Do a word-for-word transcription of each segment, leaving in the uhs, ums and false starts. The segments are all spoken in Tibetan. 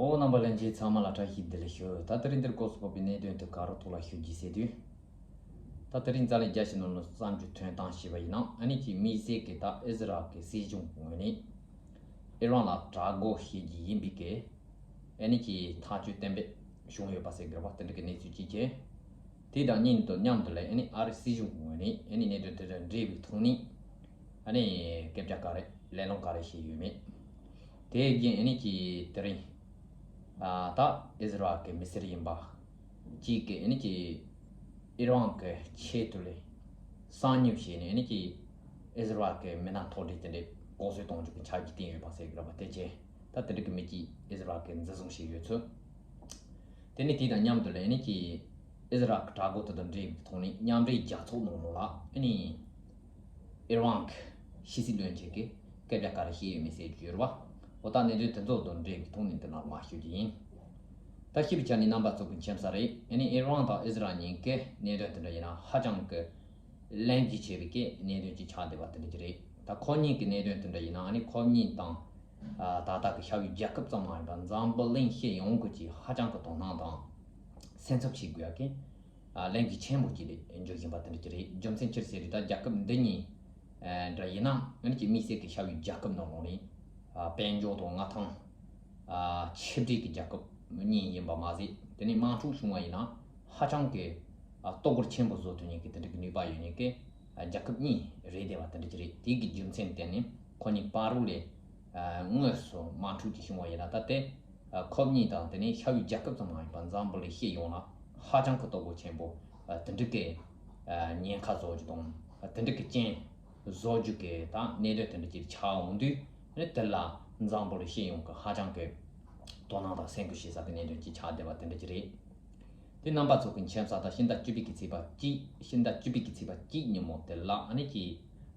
ཨོ་རྣམ་པ་ལྷན་རྒྱས་ཚང་མ་ལ་བཀྲ་ཤིས་བདེ་ལེགས་ཞུ། ད་དེ་རིང་འདིར་སྐོར་སུ་ཕོག་པའི་གནད་དོན་དུ་ག་རོ་ཐོག་ལ་ཞུ་རྒྱུ་ཟེར་དུས། ད་དེ་རིང་རྩ་ལས་རྒྱ་ཆེ་ནོར་ནོར་བསམ་རྒྱུ་ཐོན་སྟངས་ཞེས་པ་ཡིན་ན་ཨ་ནི་ཀྱི་དམིགས་བསལ་གྱི་ད་ཨི་ཟི་རལ་གྱི་སྲིད་གཞུང་ངོས་ནས་ཨི་རན་ལ་དྲག་རྒོལ་བྱེད་རྒྱུ་ཡིན་པའི་གི་ཨ་ནི་ཀྱི་ཐག་གཅོད་གཏན་འབེབས་བྱུང་ཡོད་པ་ཟེར་དགོས་པ་དེ་འདྲ་གི་གནས་ཚུལ་ཅིག་བྱས། དེ་དང་མཉམ་དུ་མཉམ་དུ་ལས་ཨ་ནི་ཨ་རི་སྲིད་གཞུང་ངོས་ནས་ཨ་ནི་གནད་དོན་དེ་དང་འབྲེལ་བའི་ཐོག་ནས་ཨ་ནི་སྐད་ཆ་ག་རེ་གླེང་སློང་ག་རེ་བྱས་ཡོད་མེད། དེ་བཞིན་ཨ་ནི་ཀྱི་དེ་རིང་ཨ་ད་ཨི་ཟི་རལ་གྱི་མི་སེར་ཡིན་པ་གཅིག་གིས་ཨ་ནི་ཀྱི་ཨི་རན་གྱི་ཆེད་དུ་ལས་གསང་ཉུལ་བྱས་ནས་ཨ་ནི་ཀྱི་ཨི་ཟི་རལ་གྱི་མི་སྣ་མཐོ་གྲས་དེ་འདྲས་ལྐོག་གསོད་གཏོང་རྒྱུ་གི་ཆ་རྒྱུས་བསྟན་ཡོད་པ་ཟེར་གི་རེད་པ། དེ་བྱས་ད་དེ་འདྲ་གི་མི་གཅིག་ཨི་ཟི་རལ་གྱིས་འཛིན་བཟུང་བྱས་ཡོད་ཚུལ། དེ་ནས་དེ་དང་མཉམ་དུ་ལས་ཨ་ནི་ཀྱི་ཨི་ཟི་རལ་གྱི་དྲག་རྒོལ་དེ་དང་འབྲེལ་བའི་ཐོག་ནས་མཉམ་འབྲེལ་རྒྱལ་ཚོགས་ནང་ལོགས་ལ་ཨ་ནི་ཨི་རན་གྱི་ཕྱི་སྲིད་བློན་ཆེན་གྱིས་སྐད་ཆ་ག་རེ་བཤད་ཡོད་མེད་ཟེར་རྒྱུ་ཡོད་རེད་པ། འོ་ད་གནད་དོན་དེ་ཚོ་དང་འབྲེལ་བའི་ཐོག་ནས་འདི་ནང་མར་ཞུ་རྒྱུ་ཡིན། ད་ཞིབ་ཆ་ནས་རྣམ་པ་ཚོ་གི་མཁྱེན་གསལ་རེད། ཨ་ནི་ཨི་རན་དང་ཨི་ཟི་རལ་གཉིས་ཀའི་གནད་དོན་དེ་འདྲ་ཡིན་ན་ཧ་ཅང་གི་ལན་རྒྱུ་ཆེ་བའི་གི་གནད་དོན་ཅིག་ཆགས་བསྡད་པ་དེ་འདྲ་ཅིག་རེད། ད་ཁོ་གཉིས་ཀྱི་གནད་དོན་དེ་འདྲ་ཡིན་ན་ཨ་ནི་ཁོ་གཉིས་དང་ཨ་ད་ལྟ་གི་ཤར་ཡུལ་རྒྱལ་ཁབ་ཙམ་མ་ཡིན་པར་འཛམ་བུ་གླིང་སྤྱི་ཡོངས་ཀྱི་ཅིག་ཧ་ཅང་གི་དོ་སྣང་དང་སེམས་འཚབ་བྱེད་དགོས་ཡ་གི་ཨ་ལན་རྒྱུ་ཆེན་པོ་ཅིག་ལས་འགྱུར་བཞིན་པ་དེ་འདྲ་ཅིག་རེད། རྒྱུ་མཚན་ཅི་རེད་ཟེར་དུས་ད་རྒྱལ་ཁབ་འདི་གཉིས་ཨ་འདྲ་ཡིན་ན་ཨ་ནི་ཅིག་དམིགས་བསལ་གྱི་ཤར་ཡུལ་རྒྱལ་ཁབ་ནང་ལོགས་ནས་ཨ་དཔལ་འབྱོར་དང་མངའ་ཐང་ཨ་ཆེ་གྲས་ཀྱི་རྒྱལ་ཁབ་གཉིས་ཡིན་པ་མ་ཟད། དེ་ནས་དམག་འཁྲུག་བྱུང་བ་ཡིན་ན་ཧ་ཅང་གི་ཨ་གཏོར་རྒོལ་ཆེན་པོ་བཟོ་ཐུབ་མཁན་གྱི་དེ་འདྲ་གི་ནུས་པ་ཡོད་མཁན་གྱི་ཨ་རྒྱལ་ཁབ་གཉིས་རེད་བསྡད་པ་དེ་འདྲ་ཅིག་རེད། དེ་གི་རྒྱུ་མཚན་བརྟེན་ནས་ཁོ་གཉིས་བར་རུ་ལས་ཨ་དངོས་སུ་དམག་འཁྲུག་ཅིག་བྱུང་བ་ཡིན་ན་ད་དེ་ཨ་ཁོ་གཉིས་དང་དེ་ནས་ཤར་ཡུལ་རྒྱལ་ཁབ་ཙམ་མ་ཡིན་པར་འཛམ་བུ་གླིང་སྤྱི་ཡོངས་ལ་ཧ་ཅང་གི་གཏོར་རྒོལ་ཆེན་པོ་ཨ་དེ་འདྲ་གི་ཨ་ཉེན་ཁ་བཟོ་རྒྱུ་དང་ཨ་དེ་འདྲ་གི་རྐྱེན་བཟོ་རྒྱུ་གི་ད་གནད་དོན་དེ་འདྲ་ཅིག་ཆགས་འོང་དུས་ཨ་ནི་དེ་ལ་འཛམ་བུ་གླིང་སྤྱི་ཡོངས་ཀྱི་ཧ་ཅང་གི་དོ་སྣང་དང་སེམས་འགུལ་བྱེད་ས་གི་གནད་དོན་ཅིག་ཆགས་བསྡད་པ་དེ་འདྲ་ཅིག་རེད། དེ་རྣམ་པ་ཚོ་གི་མཁྱེན་གསལ་ལྟར་ཕྱི་ཟླ་བཅུ་པའི་གི་ཚེས་པ་གཅིག་ཕྱི་ཟླ་བཅུ་པའི་གི་ཚེས་པ་གཅིག་ཉིན་མོ་དེ་ལ་ཨ་ནི་ཀྱི་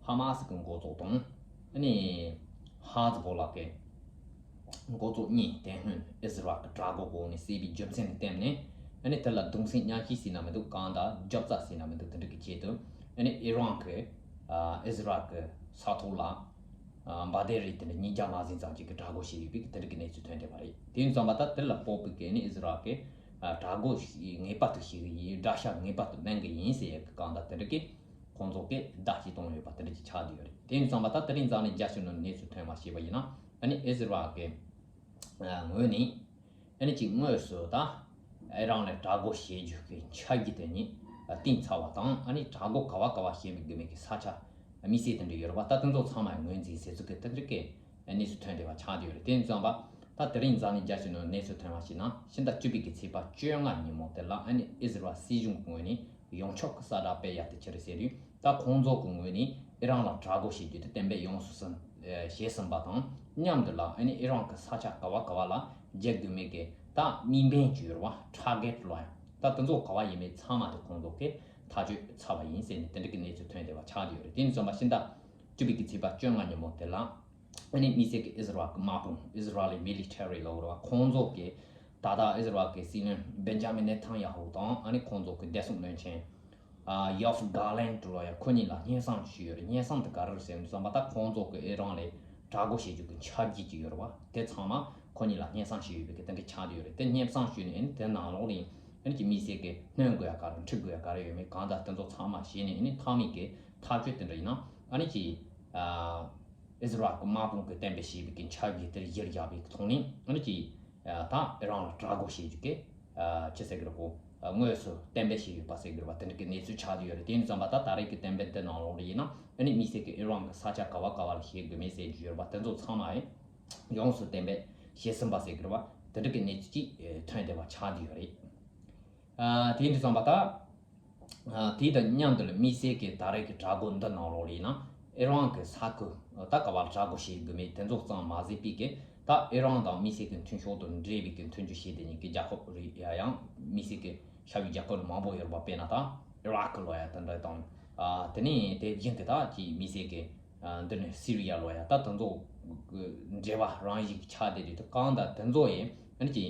ཧ་མ་སི་གི་འགོ་བཙུགས་དང་ཨ་ནི་ཧ་ཛི་བོ་ལ་གི་འགོ་བཙུགས་གཉིས་དེ་སྔོན་ཨི་ཟི་རལ་གི་དྲག་རྒོལ་འོག་ནས་བསད་པའི་རྒྱུ་མཚན་ལ་བརྟེན་ནས་ཨ་ནི་དེ་ལ་གདུང་སེམས་མཉམ་སྐྱེད་ཟེར་ན་མི་འདུག་གང་ལྟར་རྒྱབ་རྩ་ཟེར་ན་མི་འདུག་དེ་འདྲ་གི་ཆེད་དུ་ཨ་ནི་ཨི་རན་གི་ཨ་ཨི་ཟི་རལ་གི་ས་ཐོག་ལ་ཨ་འབར་མདེལ་རིགས་དེ་འདྲ་ཉིས་བརྒྱ་མ་ཟིན་ཙམ་ཅིག་གི་དྲག་རྒོལ་བྱས་ཡོད་པའི་དེ་འདྲ་གི་གནས་ཚུལ་ཐོན་བསྡད་པ་རེད། དེ་ཡིན་ཙང་པ་ད་དེ་ལ་དཔག་པའི་གི་ཨ་ནི་ཨི་ཟི་རལ་གི་ཨ་དྲག་རྒོལ་ངེས་པར་དུ་བྱེད་གི་ཡིན། དགྲ་ཤ་ངེས་པར་དུ་ལེན་གི་ཡིན་ཟེར་ཡག་གི་གང་ལྟར་དེ་འདྲ་གི་ཁོང་ཚོ་གིས་བརྡ་ཅིག་བཏང་ཡོད་པ་དེ་འདྲ་ཅིག་ཆགས་བསྡད་ཡོད་རེད། དེ་ཡིན་ཙང་པ་ད་དེ་རིང་རྩ་ནས་རྒྱ་ཆེ་ནོར་གནས་ཚུལ་ཐོན་པ་ཞེས་པ་ཡིན་ན་ཨ་ནི་ཨི་ཟི་རལ་གི་ཨ་ངོས་ནས་ཨ་ནི་ཅིག་དངོས་སུ་ད་ཨི་རན་ལ་དྲག་རྒོལ་བྱེད་རྒྱུ་གི་འཆར་གཞི་དེ་ཉིད་གཏིང་ཚ་བ་དང་ཨ་ནི་དྲག་རྒོལ་ག་བ་ག་བ་བྱེད་མི་དགོས་མེད་ཀྱི་ས་ཆ་དམིགས་བསལ་དེ་འདྲ་ཡོད་རེད་པ། ད་དེ་ཚོ་ཚང་མ་ངོས་འཛིན་བྱེད་ཚུལ་གྱི་དེ་འདྲ་གི་གནས་ཚུལ་ཐོན་བསྡད་པ་ཆགས་བསྡད་ཡོད་རེད། དེ་ཡིན་ཙང་པ་ད་དེ་རིང་རྩ་ནས་རྒྱ་ཆེ་ནོར་གནས་ཚུལ་ཐོན་པ་ཞིག་ན་ཕྱི་ཟླ་བཅུ་པའི་གི་ཚེས་པ་བཅོ་ལྔ་ཉིན་མོ་དེ་ལ་ཨ་ནི་ཨི་ཟི་རལ་སྲིད་གཞུང་གི་ངོས་ནས་ཡོངས་ཁྱབ་ཀྱི་གསལ་བསྒྲགས་སྤེལ་ཡག་དེ་ཅི་རེད་ཟེར་དུས་ད་ཁོང་ཚོ་གི་ངོས་ནས་ཨི་རན་ལ་དྲག་རྒོལ་བྱེད་རྒྱུ་དེ་གཏན་འབེབས་ཡོངས་སུ་ཟིན་བྱས་ཟིན་པ་དང་མཉམ་དུ་ལ་ཨ་ནི་ཨི་རན་གྱི་ས་ཆ་ག་བ་ག་བ་ལ་རྒྱག་དགོས་མེད་ཀྱི་ད་དམིགས་འབེན་གྱི་ཡོད་རེད་པ། ཊར་གེཊ་ལོ་ཡ་ད་དེ་ཚོ་ག་བ་ཡིན་མིན་ཚང་མ་དེ་ཁོང་ཚོ་གིས་ཐག་གཅོད་ཚར་བ་ཡིན་ཟེར་ནས་དེ་འདྲ་གི་གནས་ཚུལ་ཐོན་བསྡད་པ་ཆགས་བསྡད་ཡོད་རེད། དེ་ཡིན་ཙང་པ་ཕྱི་ཟླ་བཅུ་པའི་གི་ཚེས་པ་བཅོ་ལྔ་ཉིན་མོ་དེ་ལ་ཨ་ནི་དམིགས་བསལ་གྱི་ཨི་ཟི་རལ་གྱི་དམག་དཔུང་ཨི་ཟི་རལ་མི་ལི་ཊེ་རི་ལབ་དགོས་རེད་པ། ཁོང་ཚོ་གིས་ད་ལྟ་ཨི་ཟི་རལ་གྱི་སྲིད་བློན་བེན་ཇ་མིན་ནེ་ཐན་ཡ་ཧུ་དང་ཨ་ནི་ཁོང་ཚོ་གི་བདེ་སྲུང་བློན་ཆེན་ཨ་ཡོ་ཨབ་གྷ་ལན་ཊི་ལབ་ཡ་ཁོ་གཉིས་ལ་སྙན་སེང་ཞུས་ཡོད་རེད། སྙན་སེང་དེ་ག་རེ་རེད་ཟེར་ན་ཙམ་པ་ད་ཁོང་ཚོ་གི་ཨི་རན་ལ་དྲག་རྒོལ་བྱེད་རྒྱུ་གི་འཆར་གཞི་ཅིག་ཡོད་རེད་པ། དེ་ཚང་མ་ཁོ་གཉིས་ལ་སྙན་སེང་ཞུས་ཡོད་པའི་གི་དེ་འདྲ་ཆགས་བསྡད་ཡོད་རེད། དེ་སྙན་སེང་ཞུས་ནས་ཨ་ནི་དེ་ནང་ལོགས་ནས་ཨ་ནི་ཀྱི་དམིགས་བསལ་གྱི་སྣོན་དགོས་ཡ་ག་རེ་འཁྲིད་དགོས་ཡ་ག་རེ་ཡོད་མེད་གང་ལྟར་དེ་ཚོ་ཚང་མ་བྱས་ནས་ཨ་ནི་མཐའ་མའི་གི་ཐག་གཅོད་དེ་འདྲ་ཡིན་ན་ཨ་ནི་ཀྱི་ཨ། ཨི་ཟི་རལ་གྱི་དམག་དཔུང་གིས་གཏན་འབེབས་བྱས་པའི་གི་འཆར་གཞི་དེར་གཞི་བཞག་པའི་ཐོག་ནས་ཨ་ནི་ཀྱི་ད་ཨི་རན་ལ་དྲག་རྒོལ་བྱེད་རྒྱུ་གི་ཅི་ཟེར་གི་རེད་གོ། དངོས་སུ་གཏན་འབེབས་བྱས་ཡོད་པ་ཟེར་གི་རེད་པ། དེ་འདྲ་གི་གནས་ཚུལ་ཆགས་བསྡད་ཡོད་རེད། དེ་ཡིན་ཙང་པ་ད་ད་རེས་ཀྱི་གཏན་འབེབས་དེ་ནང་ལོགས་ལ་ཡིན་ན་ཨ་ནི་དམིགས་བསལ་གྱི་ཨི་རན་གྱི་ས་ཆ་ག་བ་ག་བ་ལ་བྱེད་དགོས་མེད་ཟེར་རྒྱུ་ཡོད་རེད་པ། དེ་ཚོ་ཚང་མ་ཡིན་ཡོངས་སུ་གཏན་འབེབས་བྱས་ཟིན་པ་ཟེར་གི་རེད་པ། དེ་འདྲ་གི་གནས་ཚུལ་ཅིག་ཐོན་བསྡད་པ་ཆགས་བསྡད་ཡོད་རེད། དེ་ཡིན་དུས་ཙམ་པ་ད། དེ་དང་མཉམ་དུ་ལ་དམིགས་བསལ་གྱི་ད་རེས་ཀྱི་དྲག་རྒོལ་འདི་ནང་ལོགས་ལ་ཡིན་ན་ཨི་རན་གྱི་ས་ཁུལ་ད་ག་བར་དྲག་རྒོལ་བྱེད་དགོས་མེད་དེ་ཚོ་ཙམ་མ་ཟད་པའི་གི་ད་ཨི་རན་དང་དམིགས་བསལ་གྱི་མཐུན་ཕྱོགས་དང་འབྲེལ་བའི་གི་མཐུན་འགྱུར་བྱེད་དེ་ཉིད་ཀྱི་རྒྱལ་ཁབ་རེད་ཡ། ཡང་དམིགས་བསལ་གྱི་ཤར་ཡུལ་རྒྱལ་ཁབ་མང་པོ་ཡོད་རེད་པ། དཔེར་ན་ད་ཨི་རག་ལོ་ཡ་དེ་འདྲ་དང་དེ་ནས་དེ་བཞིན་གྱི་ད་ཀྱི་དམིགས་བསལ་གྱི་འདི་ནས་སི་རི་ཡ་ལོ་ཡ་ད་དེ་ཚོ་འབྲེལ་བ་རང་བཞིན་གྱི་ཆགས་བསྡད་དུས་དེ་གང་ལྟར་དེ་ཚོ་ཡིན་ཨ་ནི་ཀྱི་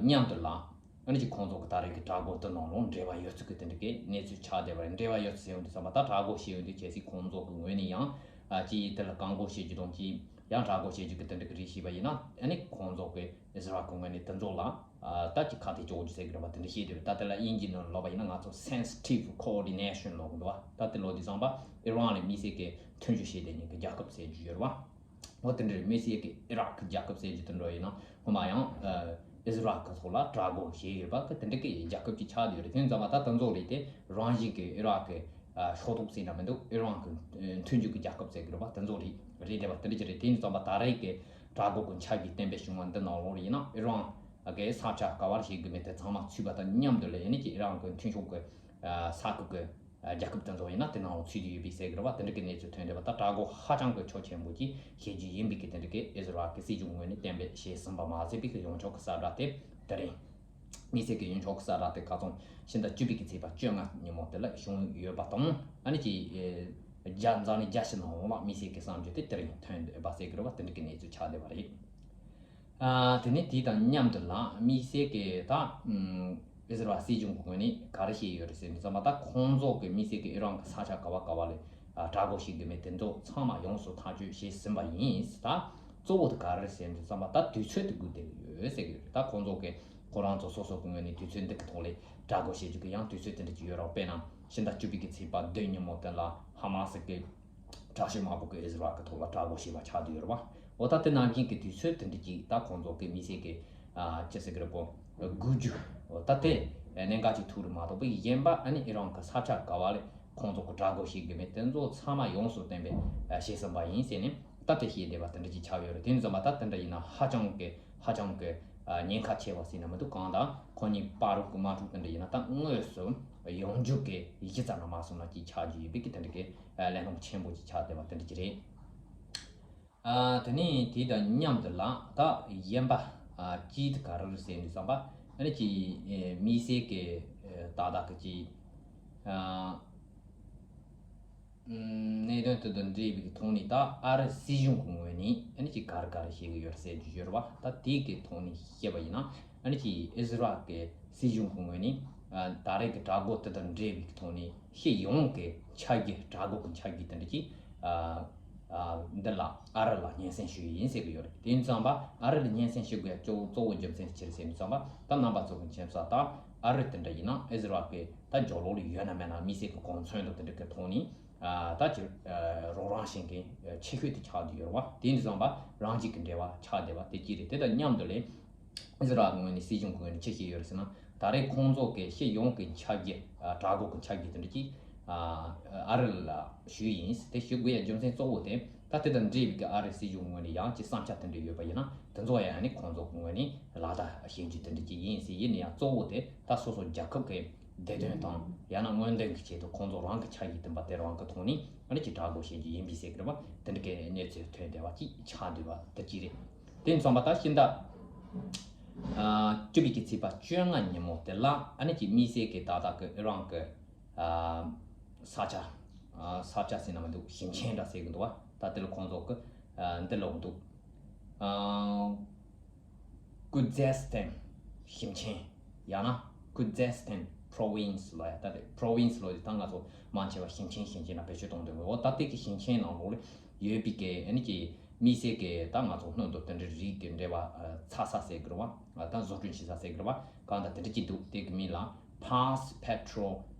མཉམ་དུ་ལ། ཨ་ནི་ཅིག་ཁོང་ཚོ་གི་ད་རེས་ཀྱི་དྲག་རྒོལ་དེ་ནང་ལོགས་འབྲེལ་བ་ཡོད་ཚུལ་གྱི་དེ་འདྲ་གི་གནས་ཚུལ་ཆགས་བསྡད་པ་རེད། འབྲེལ་བ་ཡོད་ཚུལ་ཟེར་ཡོང་དུས་ཙམ་པ་ད་དྲག་རྒོལ་བྱེད་ཡོང་དུས་གལ་སྲིད་ཁོང་ཚོ་གི་ངོས་ནས་ཡང་ཨ་ཅིག་དེ་ལ་བཀག་འགོག་བྱེད་རྒྱུ་དང་ཅིག་ ཡང་དྲག་རྒོལ་བྱེད་རྒྱུ་གི་དེ་འདྲ་གི་རེ་ཞིག་པ་ཡིན་ན། ཨ་ནི་ཁོང་ཚོ་གི་ཨི་ཟི་རལ་གི་ངོས་ནས་དེ་ཚོ་ལ་ཨ་ད་ཅིག་ཁ་གཏད་གཅོག་རྒྱུ་ཟེར་གི་རེད་པ། དེ་འདྲ་བཤད་དེ་རེད། ད་དེ་ལ་དབྱིན་ཇིའི་ནང་ལབ་པ་ཡིན་ན་ང་ཚོ་sensitive coordination ལབ་གི་འདུག་པ། ད་དེ་ལབ་དུས་ཙམ་པ་ཨི་རན་ལ་དམིགས་བསལ་གི་མཐུན་འགྱུར་བྱེད་བསྡད་མཁན་གི་རྒྱལ་ཁབ་ཟེར་རྒྱུ་ཡོད་རེད་པ། འོ་དེ་འདྲ་རེད། དམིགས་བསལ་གི་ཨི་རག་གི་རྒྱལ་ཁབ་ཟེར་རྒྱུ་དེ་འདྲ་ཡིན་ན་སྔོན་མ་ཡང་ཨ་ཨི་ཟི་རལ་གི་ཐོག་ལ་དྲག་རྒོལ་བྱས་ཡོད་པ་གི་དེ་འདྲ་གི་རྒྱལ་ཁབ་ཅིག་ཆགས་བསྡད་ཡོད་རེད། དེ་ཙམ་པ་ད་དེ་ཚོ་རེད་དེ། རང་བཞིན་གི་ཨི་རག་གི་ཨ་ཕྱོགས་གཏོགས་ཟེར་ན་མི་འདུག་ཨི་རན་གི་མཐུན་འགྱུར་གི་རྒྱལ་ཁབ་ཟེར་གི་རེད་པ། དེ་ཚོ་རེད། རེད་དེ་བ་དེ་འདྲ་ཅིག་རེད། དེ་ཡིན་ཙམ་པ་ད་རེས་ཀྱི་དྲག་རྒོལ་གི་འཆར་གཞི་གཏན་འབེབས་བྱུང་བ་འདི་ནང་ལོགས་ལ་ཡིན་ན་ཨི་རན་གི་ས་ཆ་ག་བར་བྱེད་དགོས་མེད་དེ་ཚང་མ་ཚུད་པ་དང་མཉམ་དུ་ལ་ཨ་ནི་ཀྱི་ཨི་རན་གི་མཐུན་ཕྱོགས་གི་ས་ཁུལ་གི་རྒྱལ་ཁབ་དེ་ཚོ་ཡིན་ན་དེ་ནང་ལ་ཚུད་དུ་ཡོད་པའི་ཟེར་གི་རེད་པ། དེ་འདྲ་གི་གནས་ཚུལ་ཐོན་བསྡད་པ། ད་དྲག་རྒོལ་ཧ་ཅང་གི་ཁྱོན་ཆེན་པོ་ཅིག་བྱེད་རྒྱུ་ཡིན་པའི་གི་དེ་འདྲ་གི་ཨི་ཟི་རལ་གི་སྲིད་གཞུང་ངོས་ནས་གཏན་འབེབས་བྱས་ཟིན་པ་མ་ཟད་པའི་གི་ཡོངས་ཁྱབ་གི་གསལ་བསྒྲགས་དེ་དེ་རིང་། དམིགས་བསལ་གྱི་ཡོངས་ཁྱབ་གསལ་བསྒྲགས་དེ་ཁ་སང་ཕྱི་ཟླ་བཅུ་པའི་གི་ཚེས་པ་བཅོ་ལྔ་ཉིན་མོ་དེ་ལ་བྱུང་ཡོད་པ་དང་། ཨ་ནི་ཀྱི་ཨེ་བརྒྱ་འཛམ་གླིང་རྒྱལ་སྤྱི་ནང་ལོགས་ལ་དམིགས་བསལ་གྱི་བསམ་བརྗོད་དེ་དེ་རིང་ཐོན་ཡོད་པ་ཟེར་གི་རེད་པ། དེ་འདྲ་གི་གནས་ཚུལ་ཆགས་བསྡད་པ་རེད། ཨ་དེ་ནས་དེ་དང་མཉམ་དུ་ལ་དམིགས་བསལ་གྱི་ད་ཨམ་ཨི་ཟི་རལ་སྲིད་གཞུང་གི་ངོས་ནས་ག་རེ་བཤད་ཡོད་རེད་ཟེར་ནས་བསམ་པ། ད་ཁོང་ཚོ་གི་དམིགས་བསལ་གྱི་ཨི་རན་གི་ས་ཆ་ག་བ་ག་བ་ལ་ཨ་དྲག་རྒོལ་བྱེད་དགོས་མེད་དེ་ཚོ་ཚང་མ་ཡོངས་སུ་ཐག་གཅོད་བྱས་ཟིན་པ་ཡིན། ད་གཙོ་བོ་དེ་ག་རེ་རེད་ཟེར་ནས་བསམ་པ། ད་དུས་ཚོད་དེ་སྒུག་བསྡད་ཡོད་ཟེར་གི་ཡོད་རེད། ད་ཁོང་ཚོ་གི་ཁོ་རང་ཚོ་སོ་སོ་གི་ངོས་ནས་དུས་ཚོད་འདི་གི་ཐོག་ལ་དྲག་རྒོལ་བྱེད་རྒྱུ་གི་ཡང་དུས་ཚོད་དེ་འདྲ་ཅིག་ཡོད་རེད། དཔེར་ན་ཕྱི་ཟླ་བཅུ་པའི་གི་ཚེས་པ་བདུན་ཉིན་མོ་དེ་ལ་ཧ་མ་སི་གི་དྲག་ཤོས་མང་པོ་གི་ཨི་ཟི་རལ་གི་ཐོག་ལ་དྲག་རྒོལ་བྱས་པ་ཆགས་བསྡད་ཡོད་རེད་པ། འོ་ད་དེ་ནང་བཞིན་གི་དུས་ཚོད་དེ་འདྲ་ཅིག་ད་ཁོང་ཚོ་གི་དམིགས་བསལ་གི་ཨ་ཅི་ཟེར་གི་རེད་པོ། སྒུག་རྒྱུ། འོ་ད་དེ་གནད་འགག་ཅིག་ཐུག་རེད་མ་གཏོགས་པ། གཞན་པ་ཨ་ནི་ཨི་རན་གི་ས་ཆ་ག་བ་ལ་ཁོང་ཚོ་གི་དྲག་རྒོལ་བྱེད་དགོས་མེད་དེ་ཚོ་ཚང་མ་ཡོངས་སུ་གཏན་འབེབས་བྱས་ཟིན་པ་ཡིན་ཟེར་ནས། ད་དེ་བཤད་བསྡད་པ་དེ་འདྲ་ཅིག་ཆགས་ཡོད་རེད། དེ་ཙམ་པ་ད་དེ་འདྲ་ཡིན་ན་ཧ་ཅང་གི་ཧ་ཅང་གི་ཨ་ཉེན་ཁ་ཆེ་བ་ཟེར་ན་མི་འདུག་གང་ལྟར་ཁོ་གཉིས་བར་གི་དམག་འཁྲུག་དེ་འདྲ་ཡིན་ན་ད་དངོས་སུ་ཡོང་རྒྱུ་གི་གཞི་རྩ་ནས་མ་སོང་ན་ཅིག་ཆགས་རྒྱུ་ཡིན་པའི་གི་དེ་འདྲ་གི་ཨ་གླེང་སློང་ཆེན་པོ་ཅིག་ཆགས་བསྡད་པ་དེ་འདྲ་ཅིག་རེད། ཨ་དེ་ནས་དེ་དང་མཉམ་དུ་ལ་ད་གཞན་པ་ཨ་ཅིག་དེ་ག་རེ་རེད་ཟེར་ནས་བསམ་པ། ཨ་ནི་ཅིག་ཨེ་དམིགས་བསལ་གི་ཨེ་ཏག་ཏག་གི་ཅིག་ཨ། གནད་དོན་དེ་དང་འབྲེལ་བའི་ཐོག་ནས་ད་ཨ་རི་སྲིད་གཞུང་གི་ངོས་ནས་ཨ་ནི་ཅིག་ག་རེ་ག་རེ་བྱེད་ཀྱི་ཡོད་ཟེར་རྒྱུ་ཡོད་རེད་པ། ད་དེ་གི་ཐོག་ནས་བཤད་པ་ཡིན་ན། ཨ་ནི་ཅིག་ཨི་ཟི་རལ་གི་སྲིད་གཞུང་གི་ངོས་ནས་ཨ་ད་རེས་ཀྱི་དྲག་རྒོལ་དེ་དང་འབྲེལ་བའི་ཐོག་ནས་སྤྱི་ཡོངས་ཀྱི་འཆར་གཞི། དྲག་རྒོལ་གྱི་འཆར་གཞི་དེ་འདྲ་ཅིག་ཨ་ཨ་འདི་ལ་ཨ་རི་ལ་སྙན་སེང་ཞུ་ཡི་ཡིན་ཟེར་གི་ཡོད་རེད། དེ་ཡིན་ཙམ་པ་ཨ་རི་ལ་སྙན་སེང་ཞུ་དགོས་གཙོ་བོ་གཙོ་བོ་རྒྱུ་མཚན་ཅི་རེད་ཟེར་ནས་བསམ་པ། ད་རྣམ་པ་ཚོ་གི་མཁྱེན་གསལ་ལྟར་ཨ་རི་དེ་འདྲ་ཡིན་ན་ཨི་ཟི་རལ་གི་ད་རྒྱབ་ལོགས་ལ་ཡོད་ན་མེད་ན་དམིགས་བསལ་གྱི་གོ་མཚོན་དང་དེ་འདྲ་གི་ཐོག་ནས་ཨ་ད་ཅིག་ཨ་རོགས་རམ་བྱེད་མཁན་ཆེ་ཤོས་དེ་ཆགས་བསྡད་ཡོད་རེད་པ། དེ་ཡིན་ཙམ་པ་རང་བཞིན་གྱི་འབྲེལ་བ་ཆགས་བསྡད་པ་དེ་གཅིག་རེད། དེ་དང་མཉམ་དུ་ལས་ཨི་ཟི་རལ་གྱི་ངོས་ནས་སྲིད་གཞུང་གི་ངོས་ནས་ཅི་བྱས་ཡོད་རེད་ཟེར་ན། ད་རེས་ཁོང་ཚོ་གི་སྤྱི་ཡོངས་ཀྱི་འཆར་གཞི། ཨ་དྲག་རྒོལ་གྱི་འཆར་གཞི་དེ་འདྲ་ཅིག་ཨ་ཨ་རི་ལ་ཞུས་ཡིན། དེ་ཞུ་དགོས་ཡ་རྒྱུ་མཚན་གཙོ་བོ་དེ་ད་དེ་དང་འབྲེལ་བའི་གི་ཨ་རི་སྲིད་གཞུང་ངོས་ནས་ཡང་ཅིག་བསམ་འཆར་དེ་འདྲ་ཡོད་པ་ཡིན་ན་དེ་ཚོ་ཡང་ཨ་ནི་ཁོང་ཚོ་གི་ངོས་ནས་ལག་བསྟར་བྱེད་རྒྱུ་དེ་འདྲ་ཅིག་ཡིན་ཟེར། ཡིན་ན་ཡང་གཙོ་བོ་དེ་ད་སོ་སོ་རྒྱལ་ཁབ་ཀྱི་བདེ་དོན་དང་ཡང་ན་མངོན་འདོད་ཀྱི་ཆེད་དུ་ཁོང་ཚོ་རང་གི་འཆར་གཞི་དེ་འབའ་དེ་རང་གི་ཐོག་ནས་ཨ་ནི་ཅིག་དྲག་རྒོལ་བྱེད་རྒྱུ་ཡིན་པའི་ཟེར་གི་རེད་པ། དེ་འདྲ་གི་གནས་ཚུལ་ཐོན་བསྡད་པ་ཅིག་ཆགས་བསྡད་པ་དེ་གཅིག་རེད། དེ་ཡིན་ཙམ་པ་ད་ཕྱི་ཟླ་ཨ་བཅུ་པའི་གི་ཚེས་པ་བཅོ་ལྔ་ཉིན་མོ་དེ་ལ་ཨ་ནི་ཅིག་དམིགས་བསལ་གྱི་ཏག་ཏག་གི་ཨི་རན་གྱི་ཨ་ས་ཆ་ཨ་ས་ཆ་ཟེར་ན་མི་འདུག་ཞིང་ཆེན་འདྲ་ཟེར་གི་འདུག་པ། ད་དེ་ལ་ཁོང་ཚོ་གི་ཨ་འདི་ལབ་འདུག་ཨ་ཀུ་ཛེ་སི་ཐན་ཞིང་ཆེན། ཡང་ན་ཀུ་ཛེ་སི་ཐན་པྲོ་ཝིན་སི་ལབ་ཡ། ད་དེ་པྲོ་ཝིན་སི་ལབ་དུས་ད་ང་ཚོ་མང་ཆེ་བ་ཞིང་ཆེན་ཞིང་ཆེན་ལ་བེད་སྤྱོད་གཏོང་འདོད་འོ། ད་ལྟའི་གི་ཞིང་ཆེན་ནང་ལོགས་ལ་ཡོད་པའི་གི་ཨ་ནི་གི་དམིགས་བསལ་གི་ད་ང་ཚོ་སྣོད་དང་དེ་འདྲའི་རིགས་ཀྱི་འབྲེལ་བ་ཨ་ཚ་ས་ཟེར་གི་རེད་པ། ཨ་ད་བཟོ་སྐྲུན་བྱེད་ས་ཟེར་གི་རེད་པ། གང་ལྟར་དེ་འདྲ་ཅིག་འདུག་དེ་གི་མིང་ལ་Past Petro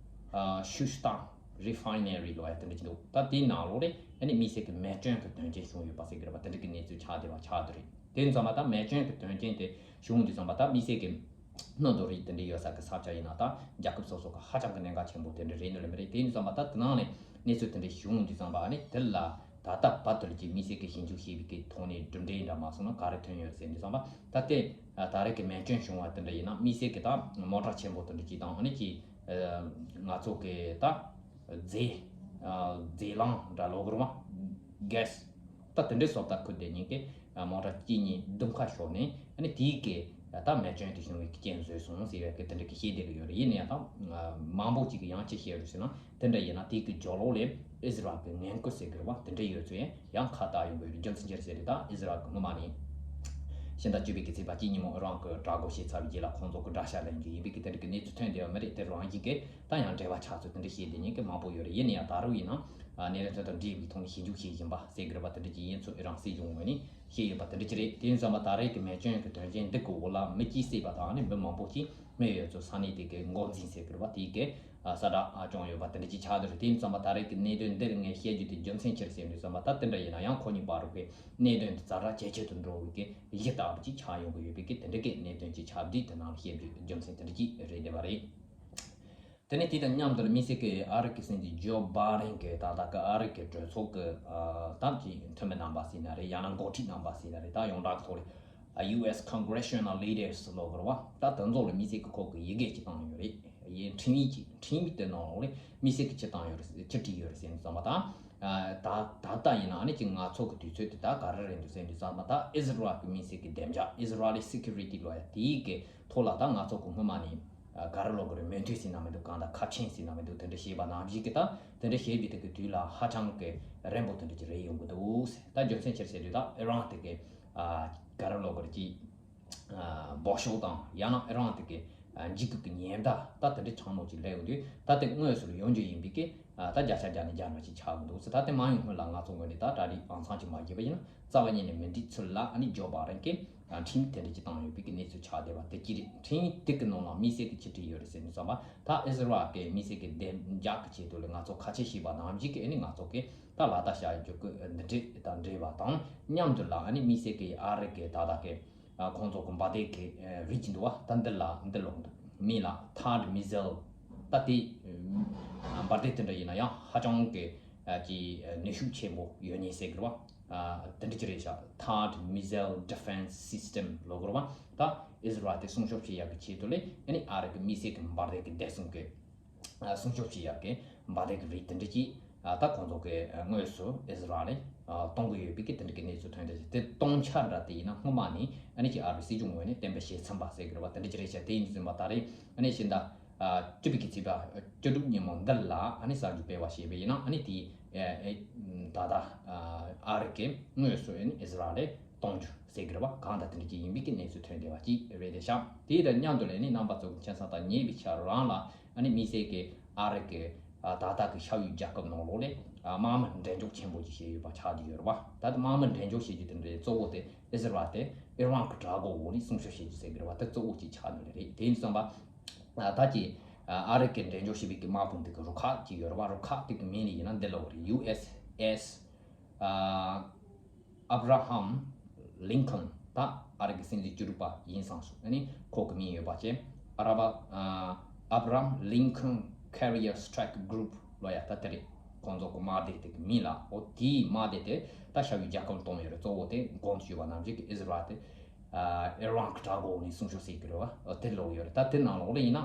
ཨ་Shustar Refinery ལབ་ཡ་དེ་འདྲ་ཅིག་འདུག་ད་དེའི་ནང་ལོགས་ལ་ཨ་ནི་དམིགས་བསལ་གི་མེ་སྐྱོན་གི་དོན་རྐྱེན་བྱུང་ཡོད་པ་ཟེར་གི་རེད་པ། དེ་འདྲ་གི་གནས་ཚུལ་ཆགས་བསྡད་པ་ཆགས་བསྡད་རེད། དེ་ཡིན་ཙམ་པ་ད་མེ་སྐྱོན་གི་དོན་རྐྱེན་དེ་བྱུང་དུས་ཙམ་པ་ད་དམིགས་བསལ་གི་སྣོད་དང་རིགས་དེ་འདྲ་ཡོད་ས་གི་ས་ཆ་ཡིན་ན་ད་རྒྱལ་ཁབ་སོ་སོ་གི་ཧ་ཅང་གི་གནད་འགག་ཆེན་པོ་དེ་འདྲ་རེད་ནོ་ལེ་མི་རེད། དེ་ཡིན་ཙམ་པ་ད་དེ་ནང་ནས་གནས་ཚུལ་དེ་འདྲ་བྱུང་དུས་ཙམ་པ་ཨ་ནི་དེ་ལ་ད་ལྟ་བར་དུ་ལ་ཅིག་དམིགས་བསལ་གི་ཞིབ་འཇུག་བྱས་པའི་གི་ཐོག་ནས་གྲུབ་འབྲས་འདྲ་མ་སོང་ན་ག་རེ་ཐོན་ཡོད་ཟེར་དུས་ཙམ་པ། ད་ལྟའི་ད་རེས་ཀྱི་མེ་སྐྱོན་བྱུང་བ་དེ་འདྲ་ཡིན་ན་དམིགས་བསལ་གི་ད་མོ་ཊ་ཆེན་པོ་དེ་འདྲ་ཅིག་དང་ཨ་ནི་ཅིག་ང་ཚོ་གི་ད་རྫས་རྫས་རླངས་འདྲ་ལོ་གི་རུ་མ་གྷེ་སི། ད་དེ་འདྲའི་སོབ་ད་ཁུར་དེ་ཉིན་གི་མོ་ཊ་གཅིག་གཉིས་དུམ་ཁ་ཤོར་ནས་ཨ་ནི་དེའི་གི་ད་མེ་སྐྱོན་དེ་བྱུང་བའི་རྐྱེན་བཟོས་སོང་ཟེར་བའི་གི་དེ་འདྲ་གི་བཤད་བསྡད་གི་ཡོད་རེད། ཡིན་ན་ཡང་ད་མང་པོ་ཅིག་གི་ཡང་ཅི་བཤད་རེད་ཟེར་ན་དེ་འདྲ་ཡིན་ན་དེའི་གི་རྒྱབ་ལོགས་ལ་ཨི་ཟི་རལ་གི་ངན་སྐུལ་ཟེར་གི་རེད་པ། དེ་འདྲ་ཡོད་ཚུལ་ཡང་ཁ་བཏགས་ཡོང་གི་ཡོད་རེད། རྒྱུ་མཚན་ཅི་རེད་ཟེར་དུས་ད་ཨི་ཟི་རལ་གི་སྔོན་མ་ནས་ཕྱི་ཟླ་བཅུ་པའི་གི་ཚེས་པ་གཅིག་ཉིན་མོ་ཨི་རན་གི་དྲག་རྒོལ་བྱས་ཚར་བའི་རྗེས་ལ་ཁོང་ཚོ་གི་དགྲ་ཤ་ལེན་རྒྱུ་ཡིན་པའི་གི་དེ་འདྲ་གི་གནས་ཚུལ་ཐོན་བསྡད་ཡོད་མ་རེད། དེ་རང་བཞིན་གི་ད་ཡང་འབྲེལ་བ་ཆགས་ཚུལ་དེ་འདྲ་བཤད་བསྡད་མཁན་གི་མང་པོ་ཡོད་རེད། ཡིན་ན་ཡང་ད་རུང་ཡིན་ན་ གནད་དོན་དེ་དང་འབྲེལ་བའི་ཐོག་ནས་ཞིབ་འཇུག་བྱེད་བཞིན་པ་ཟེར་དགོས་རེད་པ། དེ་འདྲ་ཅིག་ཡིན་ཚུལ་ཨི་རན་སྲིད་གཞུང་ངོས་ནས་བཤད་ཡོད་པ་དེ་འདྲ་ཅིག་རེད། དེ་ཡིན་ཙང་མ་ད་རེས་ཀྱི་མེ་སྐྱོན་གྱི་དོན་རྐྱེན་འདི་གི་འོག་ལ་མི་སྐྱེས་ཟེར་བ་དང་ནི་མི་མང་པོ་ཅིག་རྨས་ཡོད་ཚུལ་ས་གནས་དེ་གའི་འགོ་འཛིན་ཟེར་དགོས་རེད་པ། དེའི་གི་གསལ་བསྒྲགས་བྱུང་ཡོད་པ་དེ་འདྲ་ཅིག་ཆགས་བསྡད་རེད། དེ་ཡིན་ཙང་མ་ད་རེས་ཀྱི་གནད་དོན་འདིར་ངས་བཤད་རྒྱུ་དེ་རྒྱུ་མཚན་ཅི་རེད་ཟེར་དུས་ཙམ་པ། ད་དེ་འདྲ་ཡིན་ན་ཡང་ཁོ་གཉིས་བར་གྱི་གནད་དོན་དེ་ཛ་དྲག་ཇེ་ཆེ་དུ་འགྲོ་བའི་གི་གཞི་ལྟ་བུ་ཅིག་ཆགས་ཡོང་གི་ཡོད་པའི་གི་དེ་འདྲ་གི་གནད་དོན་ཅིག་ཆགས་དུས་དེ་ནང་བཤད་རྒྱུའི་རྒྱུ་མཚན་དེ་འདྲ་ཅིག་རེད་བསྡད་པ་རེད། དེ་ནས་དེ་དང་མཉམ་དུ་དམིགས་བསལ་གྱི་ཨ་རི་གི་སྲིད་འཛིན་ཇོ་བྷ་རེན་གྱི་ད་ལྟ་གི་ཨ་རི་གི་གྲོས་ཚོགས་ཀྱི་ཨ་ད་ཀྱི་འཐུས་མི་རྣམ་པ་ཟེར་ན་རེད། ཡང་ན་འགོ་ཁྲིད་རྣམ་པ་ཟེར་ན་རེད། ད་ཡོངས་གྲགས་ཀྱི་ཐོག་ལ་ཨ་ཡུ་ཨེས་Congressional Leaders ལབ་དགོས་རེད་པ། ད་དེ་ཚོ་ལ་དམིགས་བསལ་གྱི་ཁོ་གི་ཡི་གེ་ཅིག་བཏང་ཡོད་རེད། ཡི་འཕྲིན་ཡིག་ཅིག་འཕྲིན་ཡིག་དེ་ནང་ལོགས་ལ་དམིགས་བསལ་གྱི་ཅི་བཏང་ཡོད་རེད། ཅི་བྲིས་ཡོད་རེད་ཟེར་ནས་བསམ་པ་དང་། ད་ད་ལྟ་ཡིན་ན་ཨ་ནི་ཅིག་ང་ཚོ་གི་དུས་ཚོད་དེ་ད་ག་རེ་རེད་འདུག་ཟེར་དུས་ཙམ་པ། ད་ཨི་ཟི་རལ་གྱི་དམིགས་བསལ་གྱི་བདེ་འཇགས། Israeli security ལབ་ཡ་དེའི་གི་ཐོག་ལ་ད་ང་ཚོ་གི་སྔོན་མ་ནས་ག་རེ་ལབ་དགོས་རེད། མོས་མཐུན་ཟེར་ན་མི་འདུག་གང་ལྟར་ཁ་ཆེམས་ཟེར་ན་མི་འདུག་དེ་འདྲ་བྱས་པ་ནང་བཞིན་གྱི་ད་དེ་འདྲ་བྱས་པའི་དེ་གི་དུས་ལ་ཧ་ཅང་གི་རན་པོ་དེ་འདྲ་ཅིག་རེད་ཡོང་གི་འདུག་ཟེར། ད་རྒྱུ་མཚན་ཅི་རེད་ཟེར་དུས་ད་ཨི་རན་དེ་གི་ག་རེ་ལབ་དགོས་རེད། ཅིག་སྦོ་ཤོག་དང་ཡང་ན་ཨི་རན་དེ་གི་འཇིགས་སྐུལ་གྱི་ཉེན་བརྡ་ད་དེ་འདྲ་ཆགས་ནོ་ཅིག་སླེབས་ཡོང་དུས། ད་དེ་དངོས་སུ་ཡོང་རྒྱུ་ཡིན་པའི་གི་ད་བརྒྱ་ཆ་བརྒྱ་ནས་བརྒྱ་འདྲ་ཅིག་ཆགས་ཡོང་འདུག་ཟེར། ད་དེ་མ་ཡོང་སྔོན་ལ་ང་ཚོ་ངོས་ནས་ད་གྲ་སྒྲིག་ཨང་ཚང་ཅིག་མ་བྱས་པ་ཡིན་ན་རྩ་བ་ཉིད་ནས་མི་འགྲིག་ཚུལ་ལ་ཨ་ནི་ཇོ་བྷ་རེན་གྱིས་འཕྲིན་དེ་འདྲ་ཅིག་བཏང་ཡོད་པའི་གི་གནས་ཚུལ་ཆགས་བསྡད་པ་དེ་ཅི་རེད། འཕྲིན་དེ་གི་ནང་ལ་དམིགས་བསལ་གྱི་ཅི་བྲིས་ཡོད་རེད་ཟེར་ནས་བསམ་པ། ད་ཨི་ཟི་རལ་གྱི་དམིགས་བསལ་གྱི་བདེ་འཇགས་ཀྱི་ཆེད་དུ་ལ་ང་ཚོ་ཁ་ཆད་བྱས་པ་ནང་བཞིན་གྱི་ཨ་ནི་ང་ཚོ་གི་ད་ལག་བསྟར་བྱ་རྒྱུ་གི་འདི་འདྲ་དང་འབྲེལ་བ་དང་མཉམ་དུ་ལ་ཨ་ནི་དམིགས་བསལ་གྱི་ཨ་རི་གི་ད་ལྟ་གི་ཁོང་ཚོ་གི་འབར་མདེལ་གྱི་རིགས་ཀྱི་འདུག་བ། ད་འདི་ལ་འདི་ལོག་འདུག་མིང་ལ་THAAD missile། ད་དེ་འབར་མདེལ་དེ་འདྲ་ཡིན་ན་ཡང་ཧ་ཅང་གི་ཀྱི་ནུས་ཤུགས་ཆེན་པོ་ཡོད་ངེས་ཟེར་གི་རེད་བ། དེ་འདྲ་ཅིག་རེད་ཤག THAAD missile defense system ལབ་གི་རེད་བ། ད་ཨི་ཟི་རལ་དེ་སྲུང་སྐྱོབ་བྱེད་ཡག་གི་ཆེད་དུ་ལས་ཨ་ནི་ཨ་རི་གི་དམིགས་བསལ་གྱི་འབར་མདེལ་གྱི་བདེ་སྲུང་གི་སྲུང་སྐྱོབ་བྱེད་ཡག་གི་འབར་མདེལ་གྱི་རིགས་དེ་འདྲ་ཅིག་ད་ཁོང་ཚོ་གི་དངོས་སུ་ཨི་ཟི་རལ་ལ་གཏོང་གི་ཡོད་པའི་གི་དེ་འདྲ་གི་གནས་ཚུལ་ཐོན་ཏེ། དེ་གཏོང་འཆར་འདྲ་དེ་ཡིན་ན་སྔོན་མ་ནས་ཨ་ནི་ཅིག་ཨ་རི་སྲིད་གཞུང་ངོས་ནས་གཏན་འབེབས་བྱས་ཚར་བ་ཟེར་གི་རེད་བ། དེ་འདྲ་ཅིག་རེད་ཤག་དེ་ཡིན་དུས་ཙམ་པ་ད་རེས་ཨ་ནི་ཕྱི་ཟླ་བཅུ་པའི་གི་ཚེས་པ་བཅུ་དྲུག་ཉིན་མོ་འདི་ལ་ཨ་ནི་གསར་འགྱུར་སྤེལ་བ་བྱས་པ་ཡིན་ན། ཨ་ནི་དེ་ད་ལྟ་ཨ་རི་གི་དངོས་སུ་ཨ་ནི་ཨི་ཟི་རལ་ལ་གཏོང་རྒྱུ་ཟེར་གི་རེད་བ། གང་ལྟར་དེ་འདྲ་ཅིག་ཡིན་པའི་གི་གནས་ཚུལ་ཐོན་བསྡད་པ་ཅིག་རེད་དེ་ཤག་དེ་དང་མཉམ་དུ་ལ་ནི་རྣམ་པ་ཚོ་གི་མཁྱེན་གསལ་ལྟར་ཉེ་བའི་ཆར་རང་ལ་ཨ་ནི་དམིགས་བསལ་གྱི་ཨ་རི་གི་ཨ་ད་ལྟ་གི་ཤར་ཡུལ་རྒྱལ་ཁབ་ནང་ལོགས་ལ་ཨ་དམག་མི་འགྲན་ཞུགས་ཆེན་པོ་ཅིག་བྱས་ཡོད་པ་ཆགས་ཀྱི་ཡོད་རེད་བ། ད་ལྟ་དམག་མི་འགྲན་ཞུགས་བྱེད་རྒྱུ་དེ་འདྲའི་གཙོ་བོ་དེ་ཨི་ཟི་རལ་དེ་ཨི་རན་གྱི་དྲག་རྒོལ་འོག་ནས་སྲུང་སྐྱོབ་བྱེད་རྒྱུ་ཟེར་གི་རེད་བ། དེ་གཙོ་བོ་ཅིག་ཆགས་ནི་རེད། དེ་ཡིན་ཙང་པ་ད་ཀྱི་ཨ་རི་གི་འགྲན་ཞུགས་བྱེད་པའི་གི་དམག་དཔུང་དེ་གི་རུ་ཁག་ཅིག་ཡོད་རེད་བ། རུ་ཁག་དེ་གི་མིང་ལ་ཡིན་ན་འདི་ལབ་རེད། ཡུ་ཨེས་ཨེས་ཨ་Abraham Lincoln། ད་ཨ་རི་གི་སྲིད་འཛིན་བཅུ་དྲུག་པ་ཡིན་སང་སུ་ཨ་ནི་ཁོ་གི་མིང་ཡོད་པ་བྱས། ཨ་ར་བ་ཨ་Abraham Lincoln Carrier Strike Group ལོ་ཡ་ད་དེ་རེད། ཁོང་ཚོ་གི་དམག་སྡེ་དེ་གི་མིང་ལ། འོ་དེའི་དམག་སྡེ་དེ་ད་ཤར་ཡུལ་རྒྱལ་ཁབ་གཏོང་ཡོད་རེད། གཙོ་བོ་དེ་གོང་དུ་ཞུས་པ་ནང་བཞིན་གི་ཨི་ཟི་རལ་དེ་ཨ་ཨི་རན་གི་དྲག་རྒོལ་ནས་སྲུང་སྐྱོབ་བྱེད་ཀྱི་རེད་བ། འོ་དེ་ལོག་ཡོད་རེད། ད་དེ་ནང་ལོགས་ལ་ཡིན་ན།